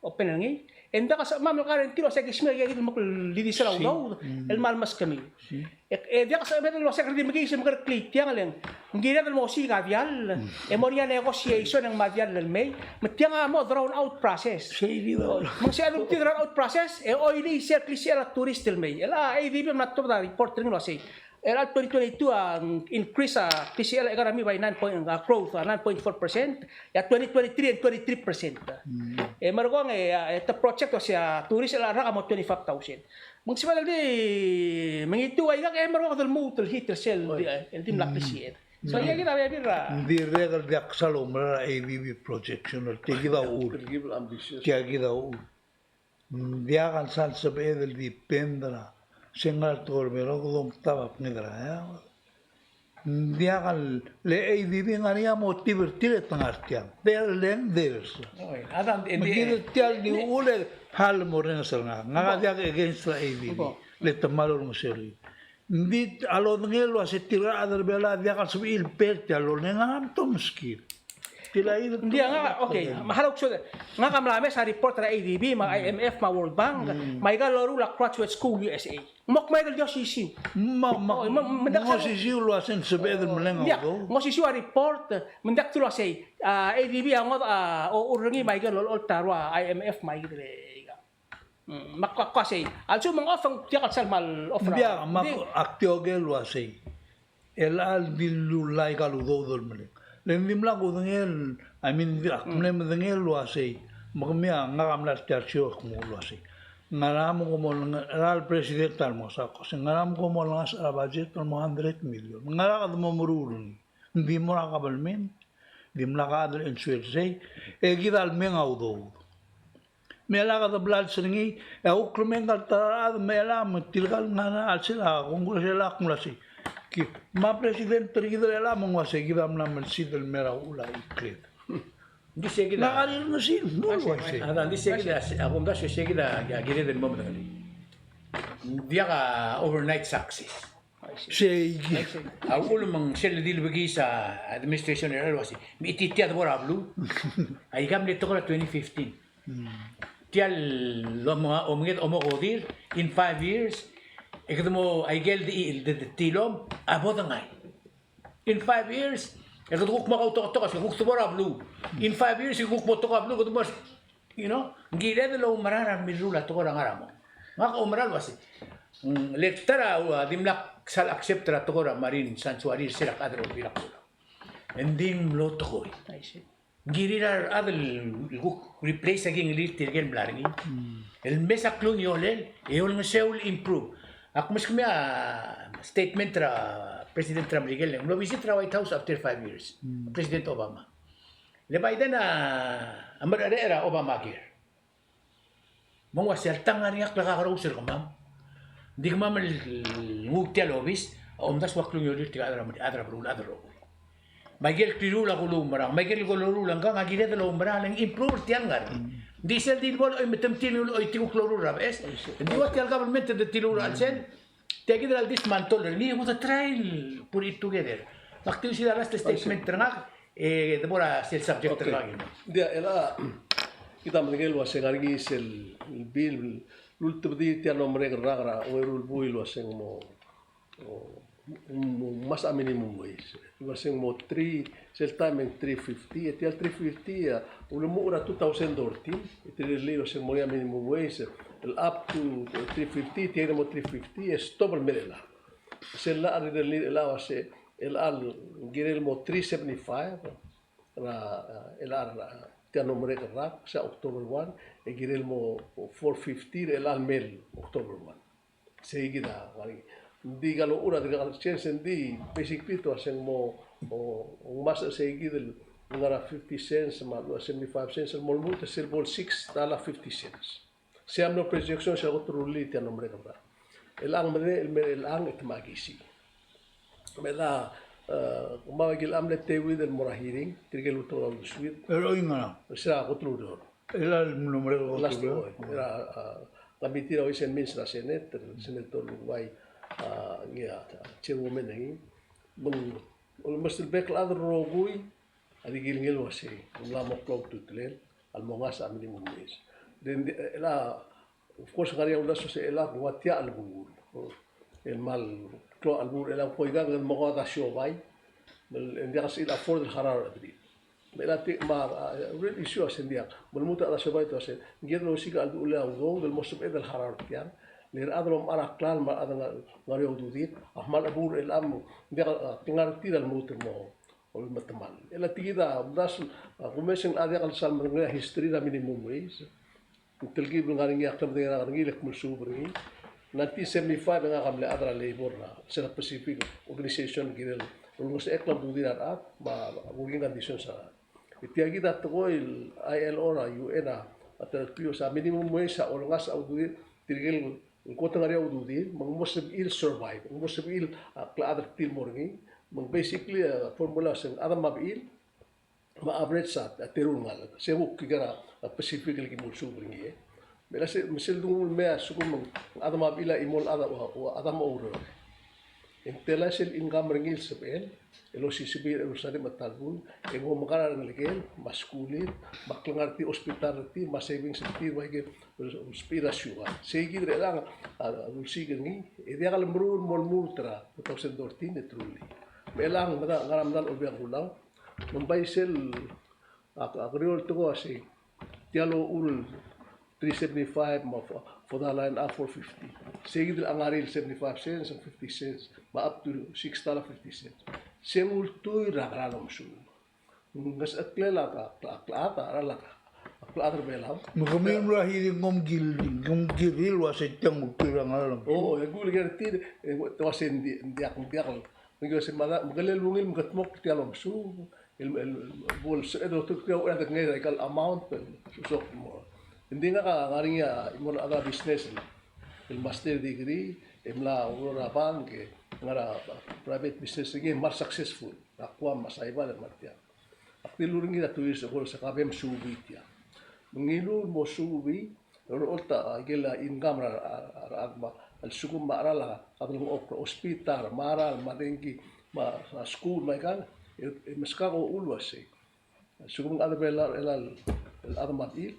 open er ngii, e ng diak a sebechemam el guarantee el uasei a ki smecher er kid el mo kldidisel a udoud el mal meskemiu. E, e diak a sebeched el uasei kede di mekiis me kede klii tiang le ng kired el mo osiik a diall, e mo er ngii a negotiation e ng mo diall el mei, me tiang a mo drawn out process. Me ng sebeched el di drawn out process, e oilii sel klisichel a tourist el mei. El a ADB a mla tuobed a report er ngii el uasei er a twenty twenty-two a increase a klisichel a economy by nine point, a growth a nine point four percent, e a twenty twenty-three a twenty-three percent. E merekong e, e te project el uasei a tourist el rak a mo twenty-five thousand. Me ng sebeched el di mengitiu a ikang e merekong e de lmuut el hit er sel di, el dimlak klisichel. So, ia kid a bebil er a. Ng dirrek el diak sal oumera a ADB projection el tia kid a uchul. Tia kid a uchul. Ng diak el sal sebeched el depend er a se ngar er a tekoi er a Belau, kede omtab a bnged er a eanged. Ng diak el, le ADB ngar er ngii a motive er tir e te ngar tiang. They're lenders. Me kid er tia el di uchul e hal morrenges er ngak. Ngak a diak against er a ADB. Le te mal olengeseu er ngii. Ng di a lodengei el uasei tirka el chad er a Belau a diak el sebechir el pay er tia el loleng, ngara me te omeskid. Ng di a ngak, okay, me a lak kusodel. Ngak a mla mes a report er a ADB, me a IMF, me a World Bank, me aika el loruul a Graduate School USA. Ng mo kmeed el di osisiu. Me, me, me ng diak sal osisiu el uasei ng sebeched el meleng a udoud. Ng osisiu a report, me ng diak di el uasei a ADB a ngodech a, o, orrenges me aike el olecholt a rua IMF me aike el Mm, me ak, ak uasei. A lsekum ng off, ng diak el sal mal off er a. Ng diak, me ak, ak tia el uasei. Chelecha el di lulai aika el udoud el meleng. Le ng dimlak kudengei el, I mean, ak mle medengei el uasei. Me kemiu a ngak a mla er tia el show e kmo el uasei, ngara me kom olengasech, er a president a lmosang, ak uasei, ngara me kom olengasech er a budget el mo hundred million? Ngara kede mo meruul er ngii? Ng di mo er a kabelment, dimlak a chad el answer er sei, e kid a lemeng a udoud. Me chelecha kede blals er ngii, e a kuk lemeng a ta er a chad, me chelecha me tirka el ngar er a chelsel a Congress, chelecha ak mla sei. Ki, me a president er kid er chelecha me ng uasei kid a mla melsid el mei er a uchul a ikrel. Ng di sei kid a. Ng di sei kid a, a kumdasu e sei kid a, a kired el mo medengelii. Ng diak a overnight success. Seikid. A uchul me ng sel di lebekiis a administration er a uasei, me chititii a debo er a beluu. Aika mle tekoi er a twenty fifteen. Tia el omenged, omokodir, in five years, e kede mo, aike el di, di, di tilom a bo dengai. In five years, e kede kuk mo kautoketok, e kuk debo er a beluu. In five years, e kuk mo tekoi er a beluu, kede mo You know, ng kired el oumera er a remiruul a tekoi er a ngar er a mong. Ngak a oumera el uasei, Mm, le ta er a, a, dimlak sal accept er a tekoi er a marine sanctuary er se er a chad er a Olbiil er a Kelulau. Ng di mlo tekoi. Ng kirir a rechad el kuk replace a kingelil tirke el mla er ngii. El mes a klungiolel, e olengeseu el improve. Ak meskemiu a statement er a President er a Merikel, e ng mlo visit er a White House after five years. President Obama. Le Biden a, a mereched er a Obamacare. Me ng ua se alta ng ngar er ngii a klekakerous er kemam. Ng di kemam el nguu tia el obis a omdasu a klungiolir tirka el chad er a, chad er a beluulechad el rokui. Me aike el kliriul a kuluumerang, me aike el kuluumerang a kired el oumerang, e ng improve er tia el ngar. Ng di sel di bo loimetemtii el oitii kuk loruul er a beches. Ng di ua tia el government el di loruul er a chelsel. Tia kid er a le dismantle er ngii, e kuk de try el put it together. Me ak di ua se a last statement er ngak, e de bo er a sel subject er ngak. Ng di a, el a, kid a medengei el ua se ng ngar er ngii sel bill el ultebedii tia el mo merek el rak er a ongeru el buil el ua se ng mo, mo, mo ngmasech a minimum wage. Ua se ng mo three, sel taem e ng three fifty, e tia el three fifty a ulemuchel er a two thousand thirteen, e tirke el ua se ng mo er ngii a minimum wage, el up to three fifty, tia el mo three fifty, e stop el mei er chelechang. Sel llach er a rirellii er chelechang a ua se, el a kirel mo three seventy-five, er a, el a, tia el mo merek el rak, se a October one, e kirel mo four fifty, el a mei el October one. Sei kid a, ng di kuk locha er a, di kuk change, ng di, basically te ua se ng mo, o, o ngmasech sei kid el, ngar er a fifty cents, me a lechub a seventy-five cents, el mo lmuut er sel bo el six dollar fifty cents. Se a mlo projection se a kot el rullii tia el mo merek el rak. Chelechang me de, el me chelechang e te makisii. Me a, e, me a kid a mle teuid el mo er a hearing, tirke el ulterekokl a uldesuir. E oingerang? Se a kot el ureor. Chelechang el mlo merek el kot el ureor. Last, e, er a, a, committee er a Ways and Means er a Senate, el Senator Lukbai, a, ngii a, a, chairwoman er ngii. Me ng, almost el bek el chad el rokui, a di kilengei el ua se, ng mla mo klou a ultutelel, a lmo ngmasech a minimum wage. Then, e, el a, of course, ng ngar er ngii a uldasu el se el a, ng ua tia el chelebungul. El kmal klou a chelebungul, el a ko ikang el mo ko a siobai, me ng diak el sebechir el afford el harau er a chederir. Me el a tia, me a, a, real issue a se ng diak, me lmuut a siobai te ua se, ng kired el osiik a cheldechulel a udoud el mo sebeched el harau er tiang, le a rechad el omechar a klalo me a rechad el ngar er ngii a ududir, a kmal chebuul er chelechang, ng diak, a, te ngar er tir a lmuut el mo olemetemall. El a tia kid a uldasu, a, kumes e ng diak el sal merengel a history er a minimum wage. Ng telkib el ngar er ngii a klemedengei er ngii, le kmal suub er ngii. Nineteen seventy-five e ngak a mle chad er a labor er a, se er a Pacific Organization el kirel olengesechekl a ududir a rechad, me a working conditions er a rechad. E tia kid a tekoi el I L O er a U N a, a telkib el ua se a minimum wage a olengasech a ududir, tirke el el kot el ngar er ngii a ududir, me ng mo sebechir el survive, ng mo sebechir el, a, klechad er tir el mo er ngii, me ng basically, a, formula se ng chad me a bechil, me a average a, a teru el ngalek, se kuk kid er a, a, Pacific el ki mo suub er ngii, e. Me a se, me sel donguu el mei a lsekum ng chad me a bechil a chimo el chad a, ua, ua chad me a oureor. E ng tela sel income er ngii el sebechel, el osisebii er a Jerusalem me a ta el buil, e ng omekerang a rengelekel, me a skulir, me a klengar er tir a hospital er tir, me a savings er tir, me aike el sebechir a siukang. Sei kid er chelechang a, a, a dulsiik er ngii, e diak el meruul el mo lmuut er a two thousand thirteen e te rullii. Me chelechang, me a, ngar er a medal a Olbiil er a Kelulau, me ng bai sel, a, a kerior el tekoi a sei, tia el ochur el three seventy-five me a fo-, four dollar and a half, four fifty. Sei kid el ngar er ngii el seventy-five cents and fifty cents, me a up to six dollar fifty cents. Se ng ultuil er a ngera el omesuub. Ng ngesecheklel a, a, a, a, a, a, a klechad er a Belau. Me kemiu el mla er a hearing, kom kil-, kom kirir el ua se tiang ultuil er a ngera el omesuub. O, e kuk ker tir, e, te ua se ng di-, ng diak, ng diak. Me ng ua se mada, me ke lungil me ke dmokl tia el omesuub. El, el, el bo el sebeched el olturk er tia el uchei e de ngii er aika el amount, el soak el mo. Ng di ngak a ngar er ngii a chimo el chad er a business, el master degree, e mla oureor er a bank, e ngar er a private business er ngii, e kmal successful. Er a Guam me a Saipan el mei er tiang. Ak dilu er ngii er a two years ago el se ka bo msuub tia. Me ngiluu el mo suub, el olecholt a ikel income er a, er a, er a, me a lsekum me a cheral a delengchokl er a hospital, me a cheral, me a dengki, me a skuul, me aikang, e, e meskak a uchul el uasei. A lsekum ng chad er a Belau el, el chad me a bechil,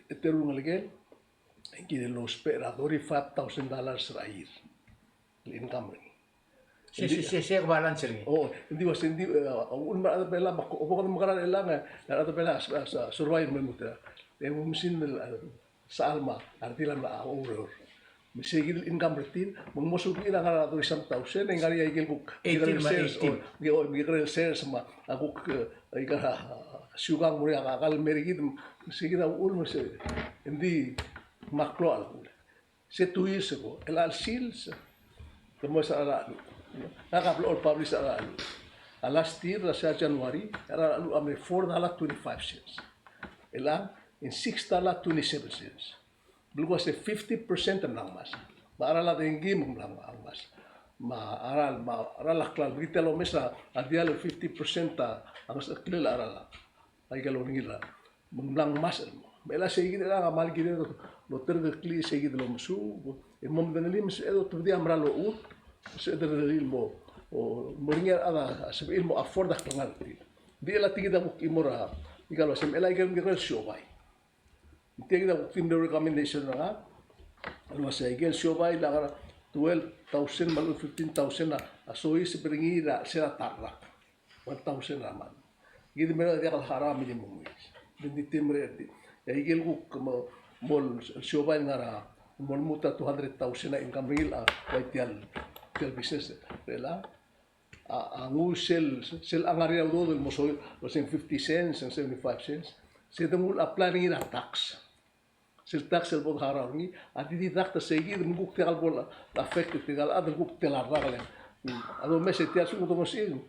e teru el ngelekel, e ng kirel lousbech er a thirty-five thousand dollars er a year el income er ngii. Se, se, se, se balance er ngii. O, ng di uasei, ng di, e, a uchul me a rechad er a Belau, me a ko-, bo kede mekerang er chelechang, e, a rechad er a Belau a, a, a survive me lmuut er a. E mo mechine el, a, sechal me a redil a mla oureor. Me sei kid el income er tir, me ng mo sebechir a ngar er a thirty some thousand, e ng ngar er ngii a ikel kuk eighteen me eighteen. Ikel sales, o, ikel sales me a kuk, e, ikel, a, siukang el mo er ngii a kall el mer kid, me sei kid a uchul me se, ng di me a klou a lekull. Se two years ago, el chelecha el sils, te mo er a chelecha el, ngak a blechoel publish a chelecha el. A last year, er a se er a January, a chelecha el a mle four dollar twenty-five cents. Chelechang, ng six dollar twenty-seven cents. Belkul a se fifty percent a mla ngmasech. Me a cheral a dengki me ng mla ngmasech. Me a cheral, me a cheral a klalo, me kid a omes a diall el fifty percent a, a ngesecheklel a cheral a, aike el olengit er a. Me ng mla ngmasech el mo. Me chelechang sei kid el kmal kired el oterekeklii sei kid el omesuub. E mo medengelii me sebeched el otebedii a mera el ochur. Sebeched el mo, o, mo er ngii a rechad a sebechir el mo afford a klengar er tir. Ng di chelechang tia kid a kuk chimo er a, ika el uasei, me chelechang ikel, ikel siobai. Tia kid a kuk di mle recommendation er ngak el uasei, ikel siobai el ngar er a twelve thousand me a lechub e fifteen thousand a, a soiseb er ngii er a, se er a ta el rak. One thousand er a month. Kid me a diak el harau a minimum wage. Ng di te mle er tir. E ikel kuk mo, mo el siobai el ngar er a, mo lmuut a two hundred thousand a income er ngii el, a, bai tia el, tia el business er chelechang. A, a nguu sel, sel ngar er ngii a udoud el mo soiseb, mo se ng fifty cents, se ng seventy-five cents. Se de nguu el apply er ngii er a tax. Sel tax el bo de harau er ngii, a di deduct er sei kid me ng kuk diak el bo le affect er tirka el chad el kuk tela el rak el. A domes e tia el lsekum kede mo sebechir.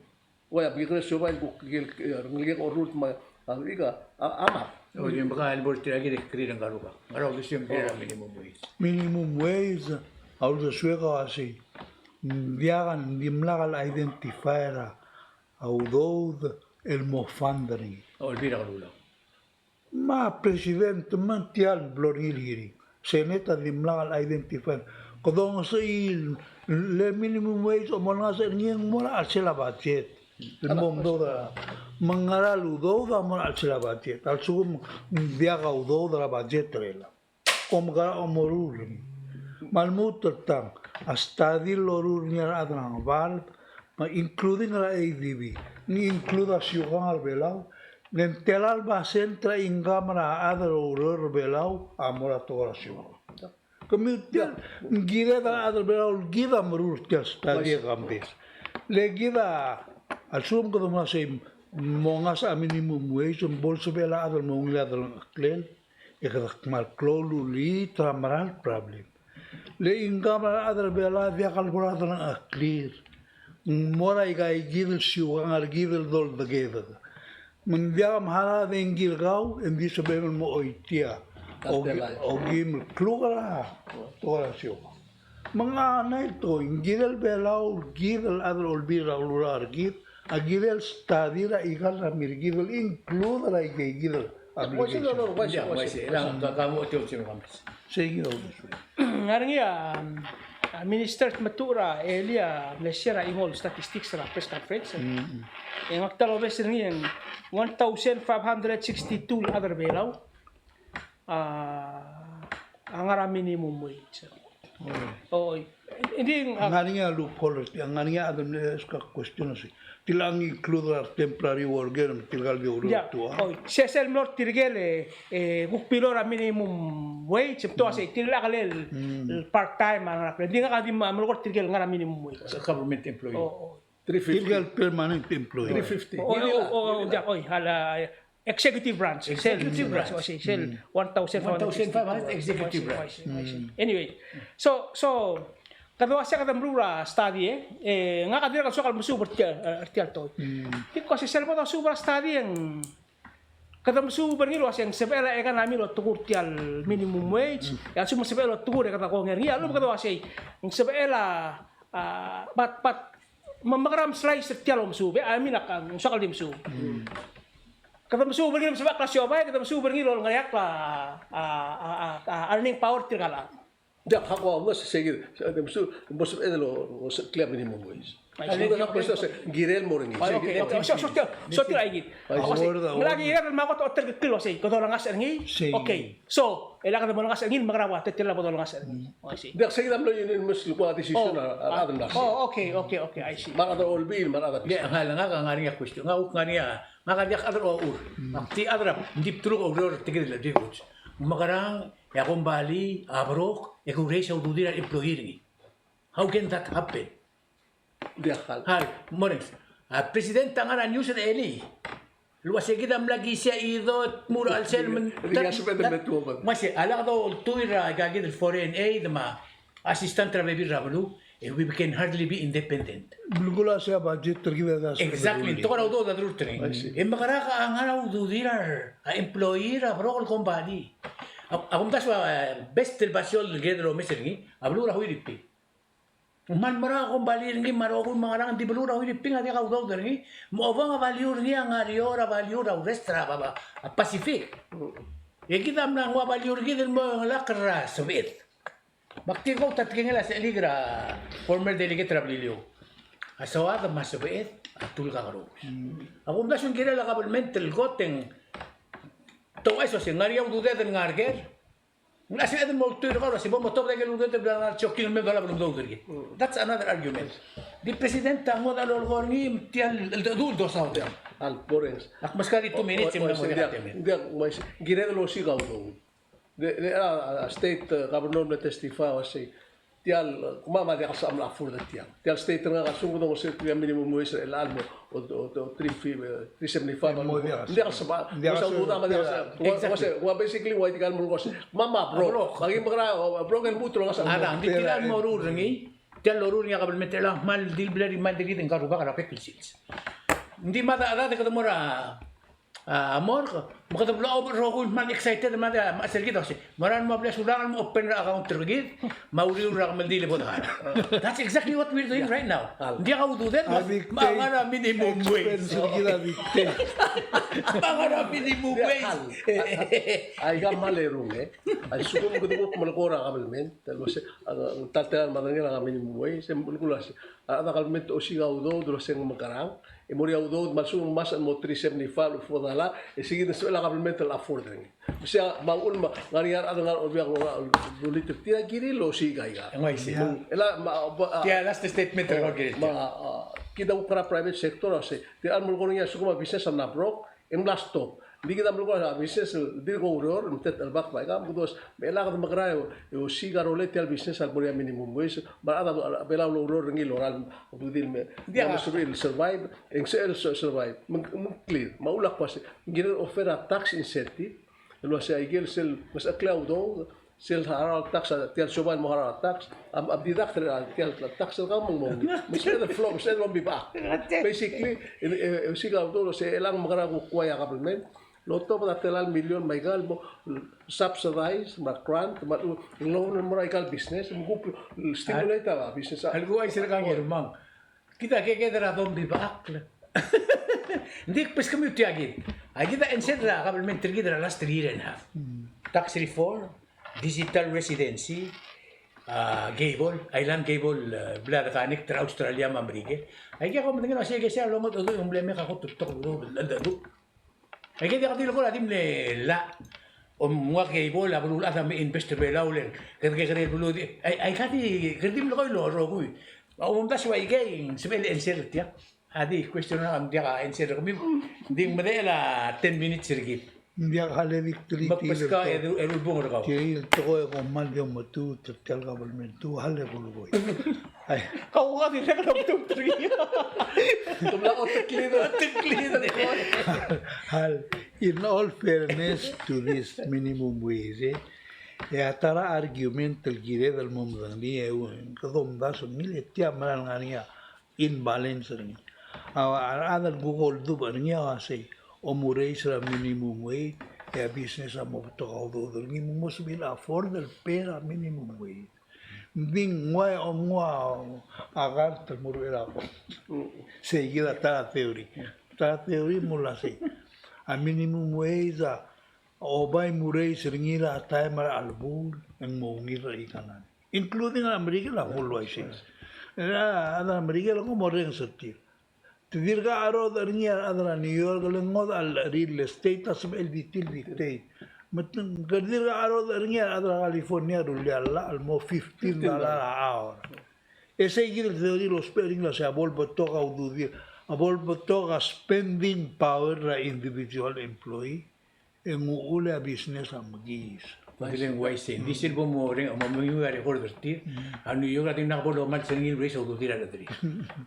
Ua, a ikel siobai el kuk, ikel, e, rengelekek a orrurt me a, a, ika, a, a mad. O, di me ka el bo er tirka kid e krir a ngar er a, ngar er a uldesuek el minimum wage. Minimum wage, a uldesuek a uasei. Ng diak, ng dimlak el identify er a udoud el mo fund er ngii. O, Olbiil er a Kelulau. Me a president me ng tia el blo er ngii el hearing. Senate a dimlak el identify. Kede omes el, le minimum wage a mo ngasech er ngii e ng mo er a chelsel a budget. El mo omdasu er a, me ng ngera el udoud a mo er a chelsel a budget. A lsekum ng diak a udoud er a budget er chelechang. Kom kora omeruul er ngii. Me a lmuut el tang, a study el loruul er ngii a rechad er a Ngebard, me including er a ADB, ng include a siukang er a Belau, le ng tela el basent er a income er a chad el oureor er a Belau a mo er a tekoi er a siukang. Kemiu tia, ng kired a rechad er a Belau el kid a meruul er tia el study e kambes. Le kid a, a lsekum kede mo sei, mo ngasech a minimum wage, me bo lsebechel a chad el mo ungil a delengcheklel. E kede kmal klou el uliit er a mera el problem. Le income er a rechad er a Belau a diak el bo er a delengcheklir. Ng mo er aika kid el siukang er kid el doldekedek. Me ng diak mharau a dengki er kau, e ng di sebechem el mo choitii a okeim el kluk er a, kluk er a siukang. Me ng ngar er ngii a tekoi, ng kirel Belau, kid el chad er a Olbiil er a Kelulau er kid, a kirel study er a ikal er a mirkid el include er a ikakid el application. Sei kid a uldesuek. Ng ngar er ngii a, a Minister Tmetuchl er a elii a mle share a chimo el statistics er a press conference. E ngak ta el obes er ngii e ng one thousand five hundred sixty-two el chad er a Belau a, a ngar er a minimum wage. Oi. Oi. Ng di, a, ngar er ngii a loophole, ng ngar er ngii a chad el mle ask a question a sei. Tirka a include er a temporary worker, tirka el di oureor er a tua. Oi. Se sel mlo er tirke el, e, kuk below er a minimum wage, se te ua sei, tirka el, el part time a ngar er a, ng di ngak a di mle kora tirke el ngar er a minimum wage. Government employee. Oi, oi. Three fifty. Tirka el permanent employee. Three fifty. Oi, oi, oi, oi, a la, executive branch. Executive branch. Sel one thousand five hundred executive branch. Anyway, so, so, kede ua sei kede meruul er a study, e, e, ngak a dirrek el soak el mesuub er tia, er tia el tekoi. Because sel bo dosuub er a study e ng, kede mesuub er ngii el ua sei ng sebechel a economy el otekur tia el minimum wage, e a lsekum ng sebechel otekur e kede kongei er ngii, a lechub e kede ua sei, ng sebechel a, a, but, but, me, me kora slice er tia el omesuub, e, I mean, ak, ng soak el di mesuub. Kede mesuub er ngii el sebechel a siobai, kede mesuub er ngii el olengereakl a, a, a, a, a earning power er tirka el chad. Diak, ak ua ngeseu sei kid, se, se, se, se, ng kirel mo er ngii. Oi, okay, okay. So, so, so, so, tia, aikid. Oi, so, so, so, tia, aikid. Ua sei, ng kirel el mla kot oterekeklii el ua sei, kede olengasech er ngii. Sei. Okay. So, e le kede mo olengasech er ngii, me kora ua, te, te le bo dolengasech er ngii. I see. Diak, sei kid a mlo union must look at decision a, a, a, oh, okay, okay, okay, I see. Me a rechad er a Olbiil, me a rechad er a business. Diak, ngak, ngak a ngar er ngii a question. Ngak, ngak a ngar er ngii a, ngak a diak chad er a ochur. Ngak di chad er a, ng di bdeluk a oureor er tirke el di kuts. Me kora e a kombalii a broke, e ke raise a ududir a employee er ngii. How can that happen? Diak, Hal. Hal, morrenges. A president a ngar er a news er a elii el uase kid a mla kisiich a idot, mo er a chelsel me ng, me ng a sebeched el me tuobed. Me se a lak doltuil er a ikakid el foreign aid me a assistant er a bebil er a beluu, e we can hardly be independent. Belkul a se a budget er kid a. Exactly. Tekoi er a udoud a delurt er ngii. E mekerang a ngar er a ududir a employee er a broke el kombalii. A, a kumdasu a best el basio el kired el omes er ngii a beluu er a Huiriping. Ng kmal mera a kombalii er ngii me a rokui me a ngerang, ng di beluu er a Huiriping a diak a udoud er ngii. Me a obang a value er ngii a ngar er eou er a value er a rest er a, a, a Pacific. E kid a mla nguu a value er kid el mo chengelakl er a sebeched. Me ak di kuk ta tekingel a sechelik er a former delegate er a Beliliou. A soad me a sebeched a tulk a kerous. A kumdasu ng kirel a government el kot e ng, te ouchais el uase ng ngar er ngii a ududed el ngar er ker. Ng locha sebeched el mo ultuil er kau el uase bo motobed a ikel ududed el bla ngar er a joking el mei me dolab el udoud er kid. That's another argument. Di president a ngodech a lolekoi er ngii me tia el cheldecheduch el dosaod. Al morrenges. Ak meskak di two minutes e mla mo diak. Diak, ng kired el osiik a udoud. Di, di, a, a state, e, governor a mle testify el uase tia el, e, kemam a diak el sebecham el afford er tiang. Tia el state er ngak a lsekum kede olengeseu er tia el minimum wage er chelechang el mo, o, o, o, three fifty, e, three seventy-five, ng diak el sebecham. Ng diak el sebecham. Exactly. Ua basically ua tirka el melekoi el uase kemam a broke. Broke. Me aki mekerang, o, broke el lmuut el ngasech. A dang, ng di tia el moruul er ngii, tia el loruul er ngii a kabelment er chelechang, kmal di le blai er ngii me ng di kid el ngar er a rubak er a bek el sils. Ng di mada, a dang, kede mo er a a, morgue, me kede bla obo el rokui el kmal excited, me a di, me a sel kid a uase, me a rechad el mo blai a sulang el mo open er a account er kid, me a uriul er a kemeldiil e bo dechar. That's exactly what we're doing right now. Ng diak a ududed, me a ngar er a minimum wage. Me a ngar er a minimum wage. Aika kmal erung, e. A lsekum kede kuk melekoi er a government, el uase, a, ta el tela el medengei er a minimum wage, se el kmo el uase, a rechad er a government a osiik a udoud el uase ng mekerang, e mo er ngii a udoud me a lsekum ng masech el mo three seventy-five el four dollar, e se kid a sebechel a government el afford er ngii. Me sei a, me a uchul me ng ngar er ngii a rechad el ngar er a Olbiil er a Kelulau el rullii er tir, kirir el osiik aika. Ng uaisei. Tia last statement er kau kirir. Me a, a, kid a kuk er a private sector a uase, tia el melekoi er ngii a lsekum a business a mla broke, e ng mla stop. Ng di kid a melekoi a business el dirk oureor, me te chelebakl me aika, me kede uase, me chelechang kede mekerang e osiik a rolel tia el business a lebo er ngii a minimum wage, me a rechad er a Belau el oureor er ngii el lorael a ududir el me, me sebechir el survive, e ng sebechel el survive. Me ng, me ng clear, me a uchul a kmo uase, ng kired el offer a tax incentive, el uase aikel sel, me sel klou a udoud, sel harau el tax, tia el siobai el mo harau el tax, a, a deduct er a tia el tax er kau me ng mo. Me sebeched el flow, me sebeched el ombipak. Basically, e, e, e, osiik a udoud el uase chelechang mekerang e kuk uai a government el otobed a tela el million me aika el mo subsidize, me a grant, me a loan el mo er aika el business, me kuk stimulate a business. A lekuchais er kau, Ngirmang. Kid a keked er a dombibeakl. Ng di kbeskemiu tia kid. A kid a answer er a government er kid er a last year and a half. Tax reform, digital residency, a, cable, island cable, e, bla de connect er a Australia me a Merikel. Aike a ko medengei el uasei ke sei a longedecheduch e ng mle mei a kot el betok el udoud el cheldecheduch. Aike diak di lekoi a di mle llach. Om ngua cable a beluulechad a me invest er Belau le ng kede kekerei el beluu di. Ai, aika di kede di mlekoi el rokui. A omdasu aikei, ng sebechel el answer er tiang. A di question er ngak a diak a answer er kemiu. Ng di ng medechel a ten minutes er kid. Ng diak a le di tir el tekoi. Me kbeskau e ru, e rubung er kau. Tir el tekoi e kom kmal di ometuut er tia el kabelment, ua le kulekoi. Ai. Kau a dirrek el ometuut er ngii. Te mla oteklid, oteklid. Hal, in all fairness to this minimum wage, e a ta er a argument el kired el mo medengelii, e kede omdasu el ngii e tia a mera el ngar er ngii a imbalance er ngii. A, a rechad el kuk oldubech er ngii a uasei, om raise er a minimum wage, e a business a mo betok a udoud er ngii, me ng mo sebechir el afford el pay er a minimum wage. Ng di ng ua, ng ua a kart el mo er a kot. Sei kid a ta er a theory. Ta er a theory el mo uasei, a minimum wage a oba e mo raise er ngii er a taem er a chelebuul, e ng mo ungil er a economy. Including a Merikel a full license. E a rechad er a Merikel a ko morrenges er tir. Te dirk kacherodech er ngii a rechad er a New York el ngodech a real estate a sebechel di tir el dictate. Me te, kede dirk kacherodech er ngii a rechad er a California el rullii a llach el mo fifteen dollar a hour. E sei kid el theory el ousbech er ngii el uasei a bo lebetok a ududir, a bo lebetok a spending power er a individual employee, e ng uchul e a business a mekiis. Ng di le ng uaisei, ng di sel bo mo reng, mo mengiu a record er tir. A New York a di mla bo lomals er ngii el raise a ududir a rechederir.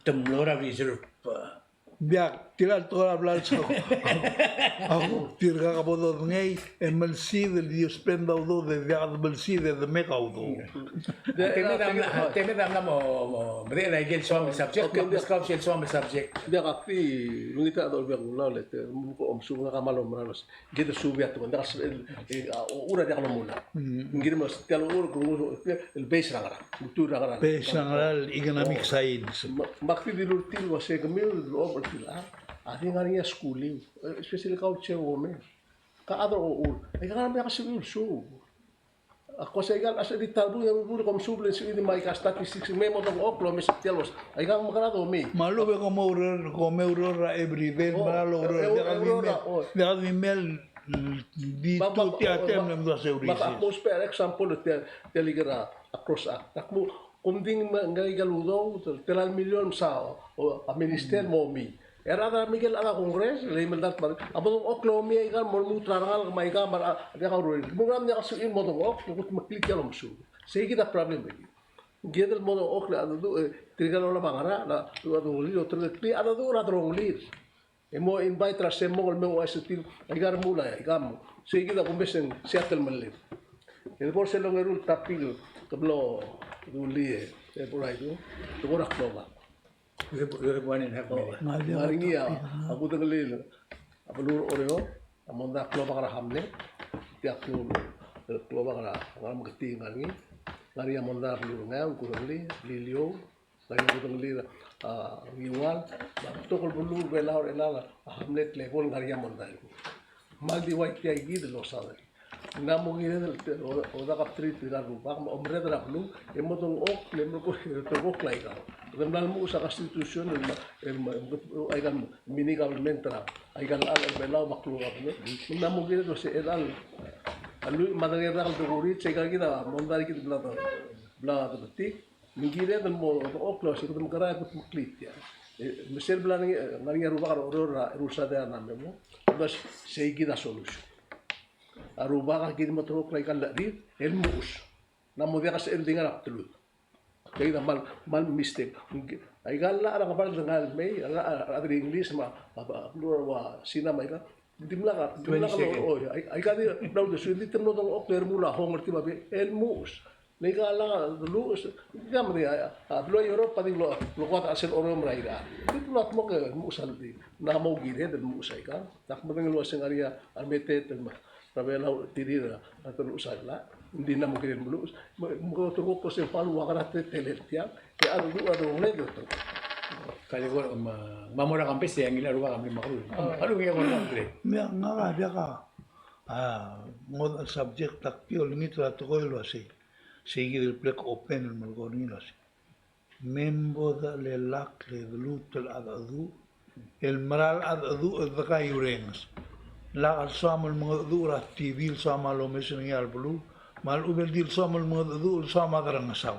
Te mlo er a reserve. Diak, tirka el tekoi er a blals a kuk, a kuk tirka a bo dodengei, e melsid el di spend a udoud, e diak de melsid e de make a udoud. Te mla, te mla mo, mo, medechel a ikel soam el subject, me kau sel soam el subject. Diak, ak di, lungit a dolbiak a ulau, le te, mo ko omsub ngak a kmal omerael. Kid a suub a tekoi, ng diak el, e, a, o, ura diak lomulang. Ng kired el mo, tia el ura, el base er a ngerang, ultuil er a ngerang. Base er a ngerang, economic science. Me, me ak di dilu er tir el uasei kemiu el, el, a, a di ngar er ngii a skuul, e, especially kau el chei e omei. Ka chad er a uchul, aika ngar er ngii a sebechiu el suub. Ak uasei aika el, a se di ta el bung, e a bung, kom suub le ng sebechiu di me aika statistics, me mo dengchokl el omes er tia el uasei. Aika ng mekerang e domei. Me a lechub e kom oureor, kom oureor er a everyday, me a loureor, e, e, diak di mei el, di tu tia el taem el mdu a seurisis. Me ak mo ousbech a example er tia, tia el ikel a Cross Act. Ak mo, kom di ngmai aika el udoud, tela el million sa, o, a minister mo mei. E a rechad er a Merikel a Congress, le mei el dart, a bo dengchokl el omei aika el mo lmuut er a rengalek me aika me a diak a urerir. Mo ngerang me ng diak a sebechiu el mo dengchokl, e kudmeklii tia el omesub. Sei kid a problem er kid. Kid el mo dengchokl a dedu, e, tirke el oba ngar er a, a, a delongelir, oterkeklii a dedu er a delongelir. E mo invite er a semong el me ouchais er tir, aika el remuul a, aika mo. Sei kid a kumes e ng Seattle mellir. E de bo er sel ongeru el topic, ke mlo dulii, e, e bo er a idu, tekoi er a klobak. Ngar er ngii a kudengelii a beluu er a Oreor, a mondai a klobak er a Hamlet, tia a klobak er a, ngar er a Meketii ngar er ngii, ngar er ngii a mondai a beluu er a Ngeaur, kudengelii, Beliliou, ngar er ngii a kudengelii, a, Ngiwal, me a betok el beluu er a Belau er chelechang, a Hamlet level ngar er ngii a mondai. Kmal di ua tia kid el losaod. Ng mla mo kired el, o, odak a treat er a rubak, me a omerreder er a beluu, e mo dengchokl, e mo ko, e mo dengchokl aika. Kede mla lmuches a constitution, el, el, aika el mini government er a, aika el, el Belau me a klou a government. Ng mla mo kired el se el, a lluich me a tang el rak el dekurit, se aika kid a mondai er kid el bla, bla, bla, betik. Me ng kired el mo dengchokl el uasei kede mekerang e kudmeklii tia. E, me sel bla ngar er ngii a rubak er a Oreor er a eru el sadei a memo. Bas, sei kid a solution. A rubak a kired el mo dengchokl aika el llechir, el mluches. Ng mo diak a sebechel di ngar er a bdelud. Tia kid a kmal, kmal mistake. Aika el llach er a Ngebard el dengai el mei, a llach er a English me a, a, a, beluu er a Sina me aika. Ng dimlak a, dimlak a, oi, aika di, bla uldesuir, ng di te mlo dengchokl e remuul a hong er tir me a bek, el mluches. Le aika el llach a deluches, ng di a medengei a, a beluu er a Europe a di mlo, mlo kuat a sel Oreor me a Irrai. Ng di te mlo dmak e mluches a ldi. Ng mo kired el mluches aika. Ak medengei el uasei ngar er ngii a remeteet el me er a Belau, tirir a deluches a llach. Ng di ng mo kired el mluches. Me, me ko ulterekokl el uasei ng kmal ua ngera teletelel tiang. E a dedu a delongeled e ulterekokl. Kede kora me, me a mo er a campus e a ngilai a rubak a mle mekerul. Mekerul ngii a kora mle. Me ngak a diak a A, ngodech el subject, ak di olengit er a tekoi el uasei. Sei kid el bla kopen el melekoi er ngii el uasei. Me bo dechelellakl e deluut el cheldecheduch, el mera el cheldecheduch el dekaingeseu. Lak el soam el mengedecheduch er a T V el soam el omes er ngii a beluu, me a lechub e di el soam el mengedecheduch el soam a derengesau.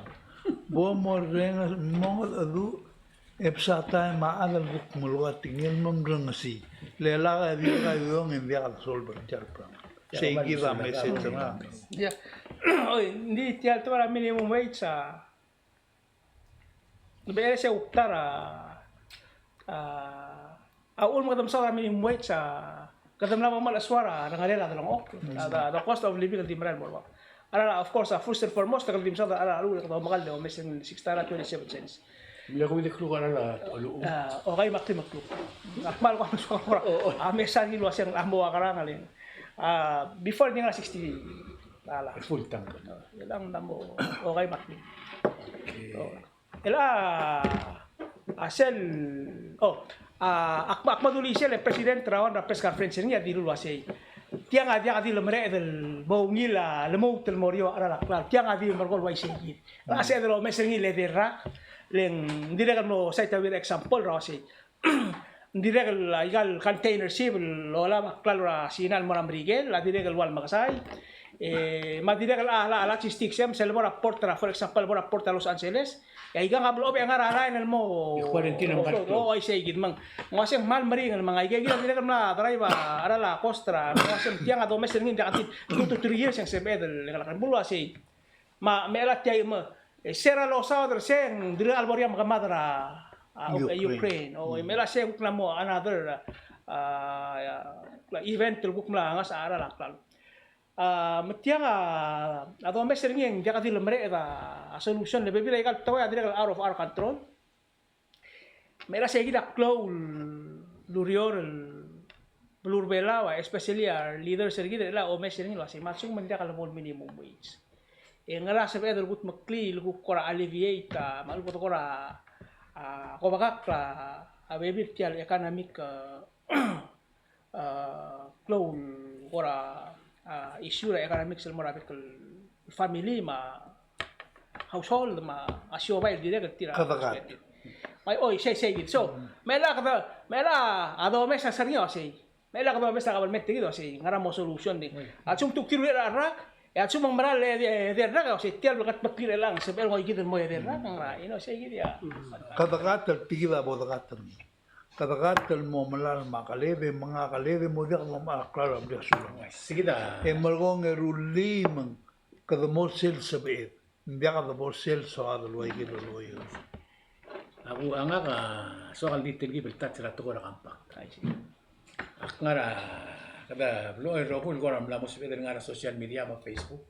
Bo morrenges, mengedecheduch, E bsa taem a chad el kuk melekoi a tekingel me mrengesii. Le lak e di dekaingeseu e ng diak de solve er tia el problem. Sei kid a message er ngak. Ia. Oi, ng di tia el tekoi er a minimum wage a, ng di se kuk ta er a, a, a uchul me kede mesaod a minimum wage a, kede mla mo melechesuar a rengerel a delengchokl, a, the, the cost of living el di merael el mo er bab. A, of course, a, first and foremost, a kede di mesaod a, a, a, kede omekall el omes er ngii el six dollar twenty-seven cents. Mle kuk di kluk a, a, a, okai me a klim el kluk. Ak kmal ko a mesulang, a mesa er ngii el uaseng a mo ua kerang a leng. A, before di ngar er a sixty dollar. Full time. A, e ng mo okai me a klim. Okay. O. El a, a sel, o, a, ak, ak mo dulii sel e president er a one er a press conference er ngii a dilu el uasei. Tiang a diak di lemereched el mo ungil a lmuut el mo er eou a cheral a klalo. Tiang a di merekong el uaisei kid. A sebeched el omes er ngii el edei el rak, le ng dirrek el mo cite a example er a uasei. Ng dirrek el, a, aika el container ship el olab a klalo er a Sina el mo er a Merikel, a dirrek el ua el mekesai. E, me a dirrek el, a, a, a logistics, e, sel mo er a port er a, for example, mo er a port er a Los Angeles, e aikang a blo, e ngar er a line el mo quarantine, o, o, o, isei kid me ng. Ng uasei ng kmal meringel me ng, aike kid a dirrek el mla drive a cheral a coast er a, ng uasei tiang a domes er ngii ng diak di two to three years e ng sebeched el, el, el, el, el, Me a, me a tia me, e, se er a losaod er se ng dirrek el bo er ngii a mekemad er a, a, Ukraine. Ukraine. O, e, me a se kuk mla mo another, a, a, event el kuk mla ngasech a cheral a klalo. A, me tiang a, a domes er ngii e ng diak di lemereched a, a solution, le bebil aika el tekoi a dirrek el out of our control. Me a sei kid a klou el ureor el beluu er a Belau, especially a leaders er kid, el omes er ngii el uasei me a lsekum ng diak lebo el minimum wage, e ngera sebeched el kudmeklii el kuk kora alleviate, a, me a lebo de kora, a, kobekakl a, a bebil tia el economic, a, a, klou el kora, a, issue er a economics el mo er a bek el family me a household me a siobai el dirrek el tir a. Kede kat. Bai, oi, sei, sei kid. So, me a kede, me a domes a ser ngii a sei. Me a kede domes a kabelment er kid a sei. Ngera mo solution di. A lsekum te kuk tir el rak, e a lsekum ng mera el edei el rak, a sei tia el bla kudmeklii er chelechang, sebechel ngoi kid el mo edei el rak, ngera, you know, sei kid a. Kede kat el tia kid a bo de kat er ngii. Kede kat el mo melai me a keled, e menga keled, e mo diak lomechar a klalo a mle sulang. Sei kid a. E merekong e rullii me ng kede mo sel sebeched. Ng diak de bo sel soad el ua ikel lawyer. Ak, a ngak a soak el di telkib el touch er a tekoi er a compact. Ak ngar er a, kede blechoel el rokui el kora mla mo sebeched el ngar er a social media me a Facebook.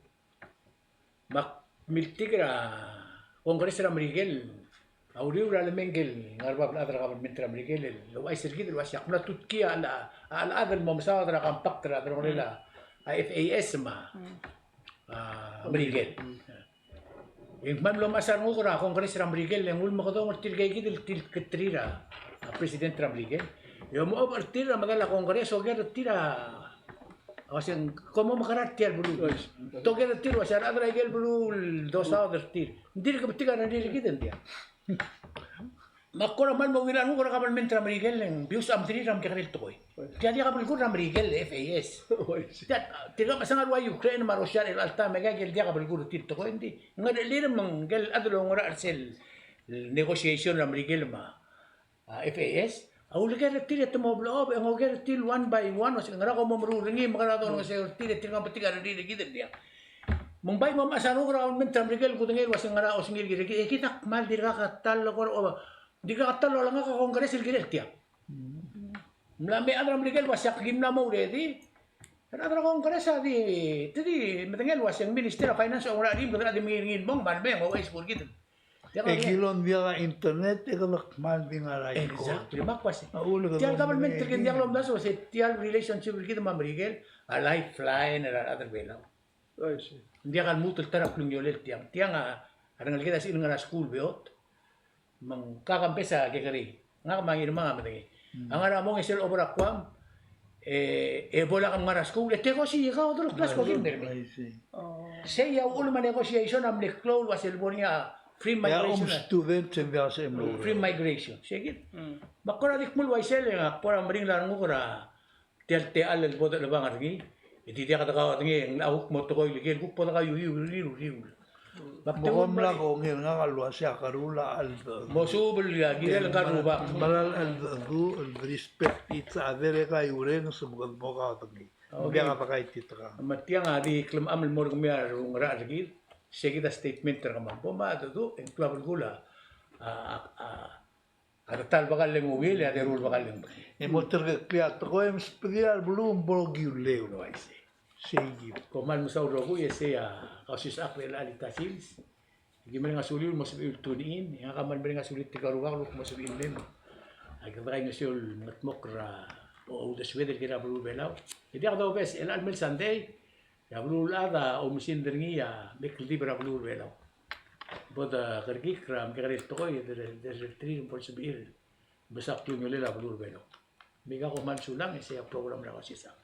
Me ak miltik er a Congress er a Merikel a uriul er a lemei ngike el ngar er a bab el chad er a kabelment er a Merikel el ouchais er kid el uasei ak mla tutkii a, a, a chad el mo mesaod er a compact er a delongelel a FAS me a, a, Merikel. E ng kmal mlo mechas a renguk er a Congress er a Merikel e ng ulemekedong er tirke kid el tilketerir a, a, president er a Merikel. E omochobech er tir er a medal a Congress, oker er tir a A uasei ng, kom mo mekerang er tia el beluu. Te oker er tir el uasei a rechad er a ikel beluu el dosaod er tir, ng dirk betik a rengrir er kid, ng diak. Me ak kora kmal mo ungil a renguk er a kabelment er a Merikel e ng bius a medrir a mekekerei el tekoi. Tia diak a belkul er a Merikel, FAS. Tia, tirka mechesang a rua Ukraine me a Russia er chelecha el taem, me aike el diak a belkul er tir el tekoi, ng di. Ng ngerechelir me ngike el chad el oungerachel er sel negotiation er a Merikel me a a, FAS, a uleker er tir e te mo blechob, e ng oker er tir one by one, uasei ngera kom mo meruul er ngii, me ngera dongeseu er tir, e tirka betik a rengrir er kid, ng diak. Me ng bai mo mechas a renguk er a kabelment er a Merikel el kudengei el uasei ngera osengir er kid, e kid a kmal dirkak a ta el kora, o, dirkak a ta el olengak a Congress el kirel tiang. Mla mei a chad er a Merikel el uasei ak ki mla mo ready, e a chad er a Congress a di, te di medengei el uasei ng Minister er a Finance a oungerachel er ngii, me kede di mengiil er ngii el mong, me a lemei e ng ouchais el kmo er kid. E kilon diak a internet, e kede kmal di ngar er a ikot. Exactly, me ak uasei. Tia el kabelment er kid ng diak lomdasu el uasei tia el relationship er kid me a Merikel a lifeline er a rechad er a Belau. Ng diak a lmuut el ta er a klungiolel tiang. Tiang a rengeleked a sebechir el ngar er a skuul beot. Me ng kak a mbes a kekerei. Ngak me a Ngirmang a medengei. A ngar er a mong e sel obo er a Guam, e, e bo lak mngar er a skuul, e te ko sei kau, dolekoi el klas ko kinder. Sei a uchul me a negotiation a mle klou el uasei bo er ngii a free migration. Free migration. Sei kid. Me ak kora di kmo el uaisei e ak kora meringel a renguk er a tia el techall el bo dechelebangel er ngii, e di diak de kaudengei, ng locha kuk mo tekoi el ikel kuk bo de kaiuiu er ngii el uriul. Me kom mla kongei er ngak el uasei a keruul a cheldecheduch. Mosuub el kirel ngka el rubak. Mera el cheldecheduch, el respect each other, e kaiuerenges me kede mo kaudengei. Ng diak de kaititekangel. Me tiang a di klemecham el mo er kemiu a oungerachel er kid, sei kid a statement er kemam. Bo mchedecheduch, e ng klou a belkul a, a, a, a A ta el bekall e ng ungil, e a deruul el bekall e ng bekall. E mo terkeklii a tekoi e mesbedir a rebeluu me bo kiuleu el uaisei. Sei kid. Kom kmal mesaul el rokui, e sei a Kausisechakl er chelecha el ta el sils. Aki mereng a suliu el mo sebechiu el tune in, e ngak a kmal mereng a suliu er tirka el rubak el kuk mo sebechiu el mei. Aki kede kaingeseu el mengetmokl er a uldesued el kirel a beluu er a Belau. E diak dobes, chelecha el mei el Sunday, e a beluulechad a oumesingd er ngii a mle kldibel er a beluu er a Belau. Bo de kerekikl er a mekekerei el tekoi e de, de, de, de, de, bo lsebechir el mesa klungiolel a beluu er a Belau. Me aika kom kmal sulang, e sei a program er a Kausisechakl.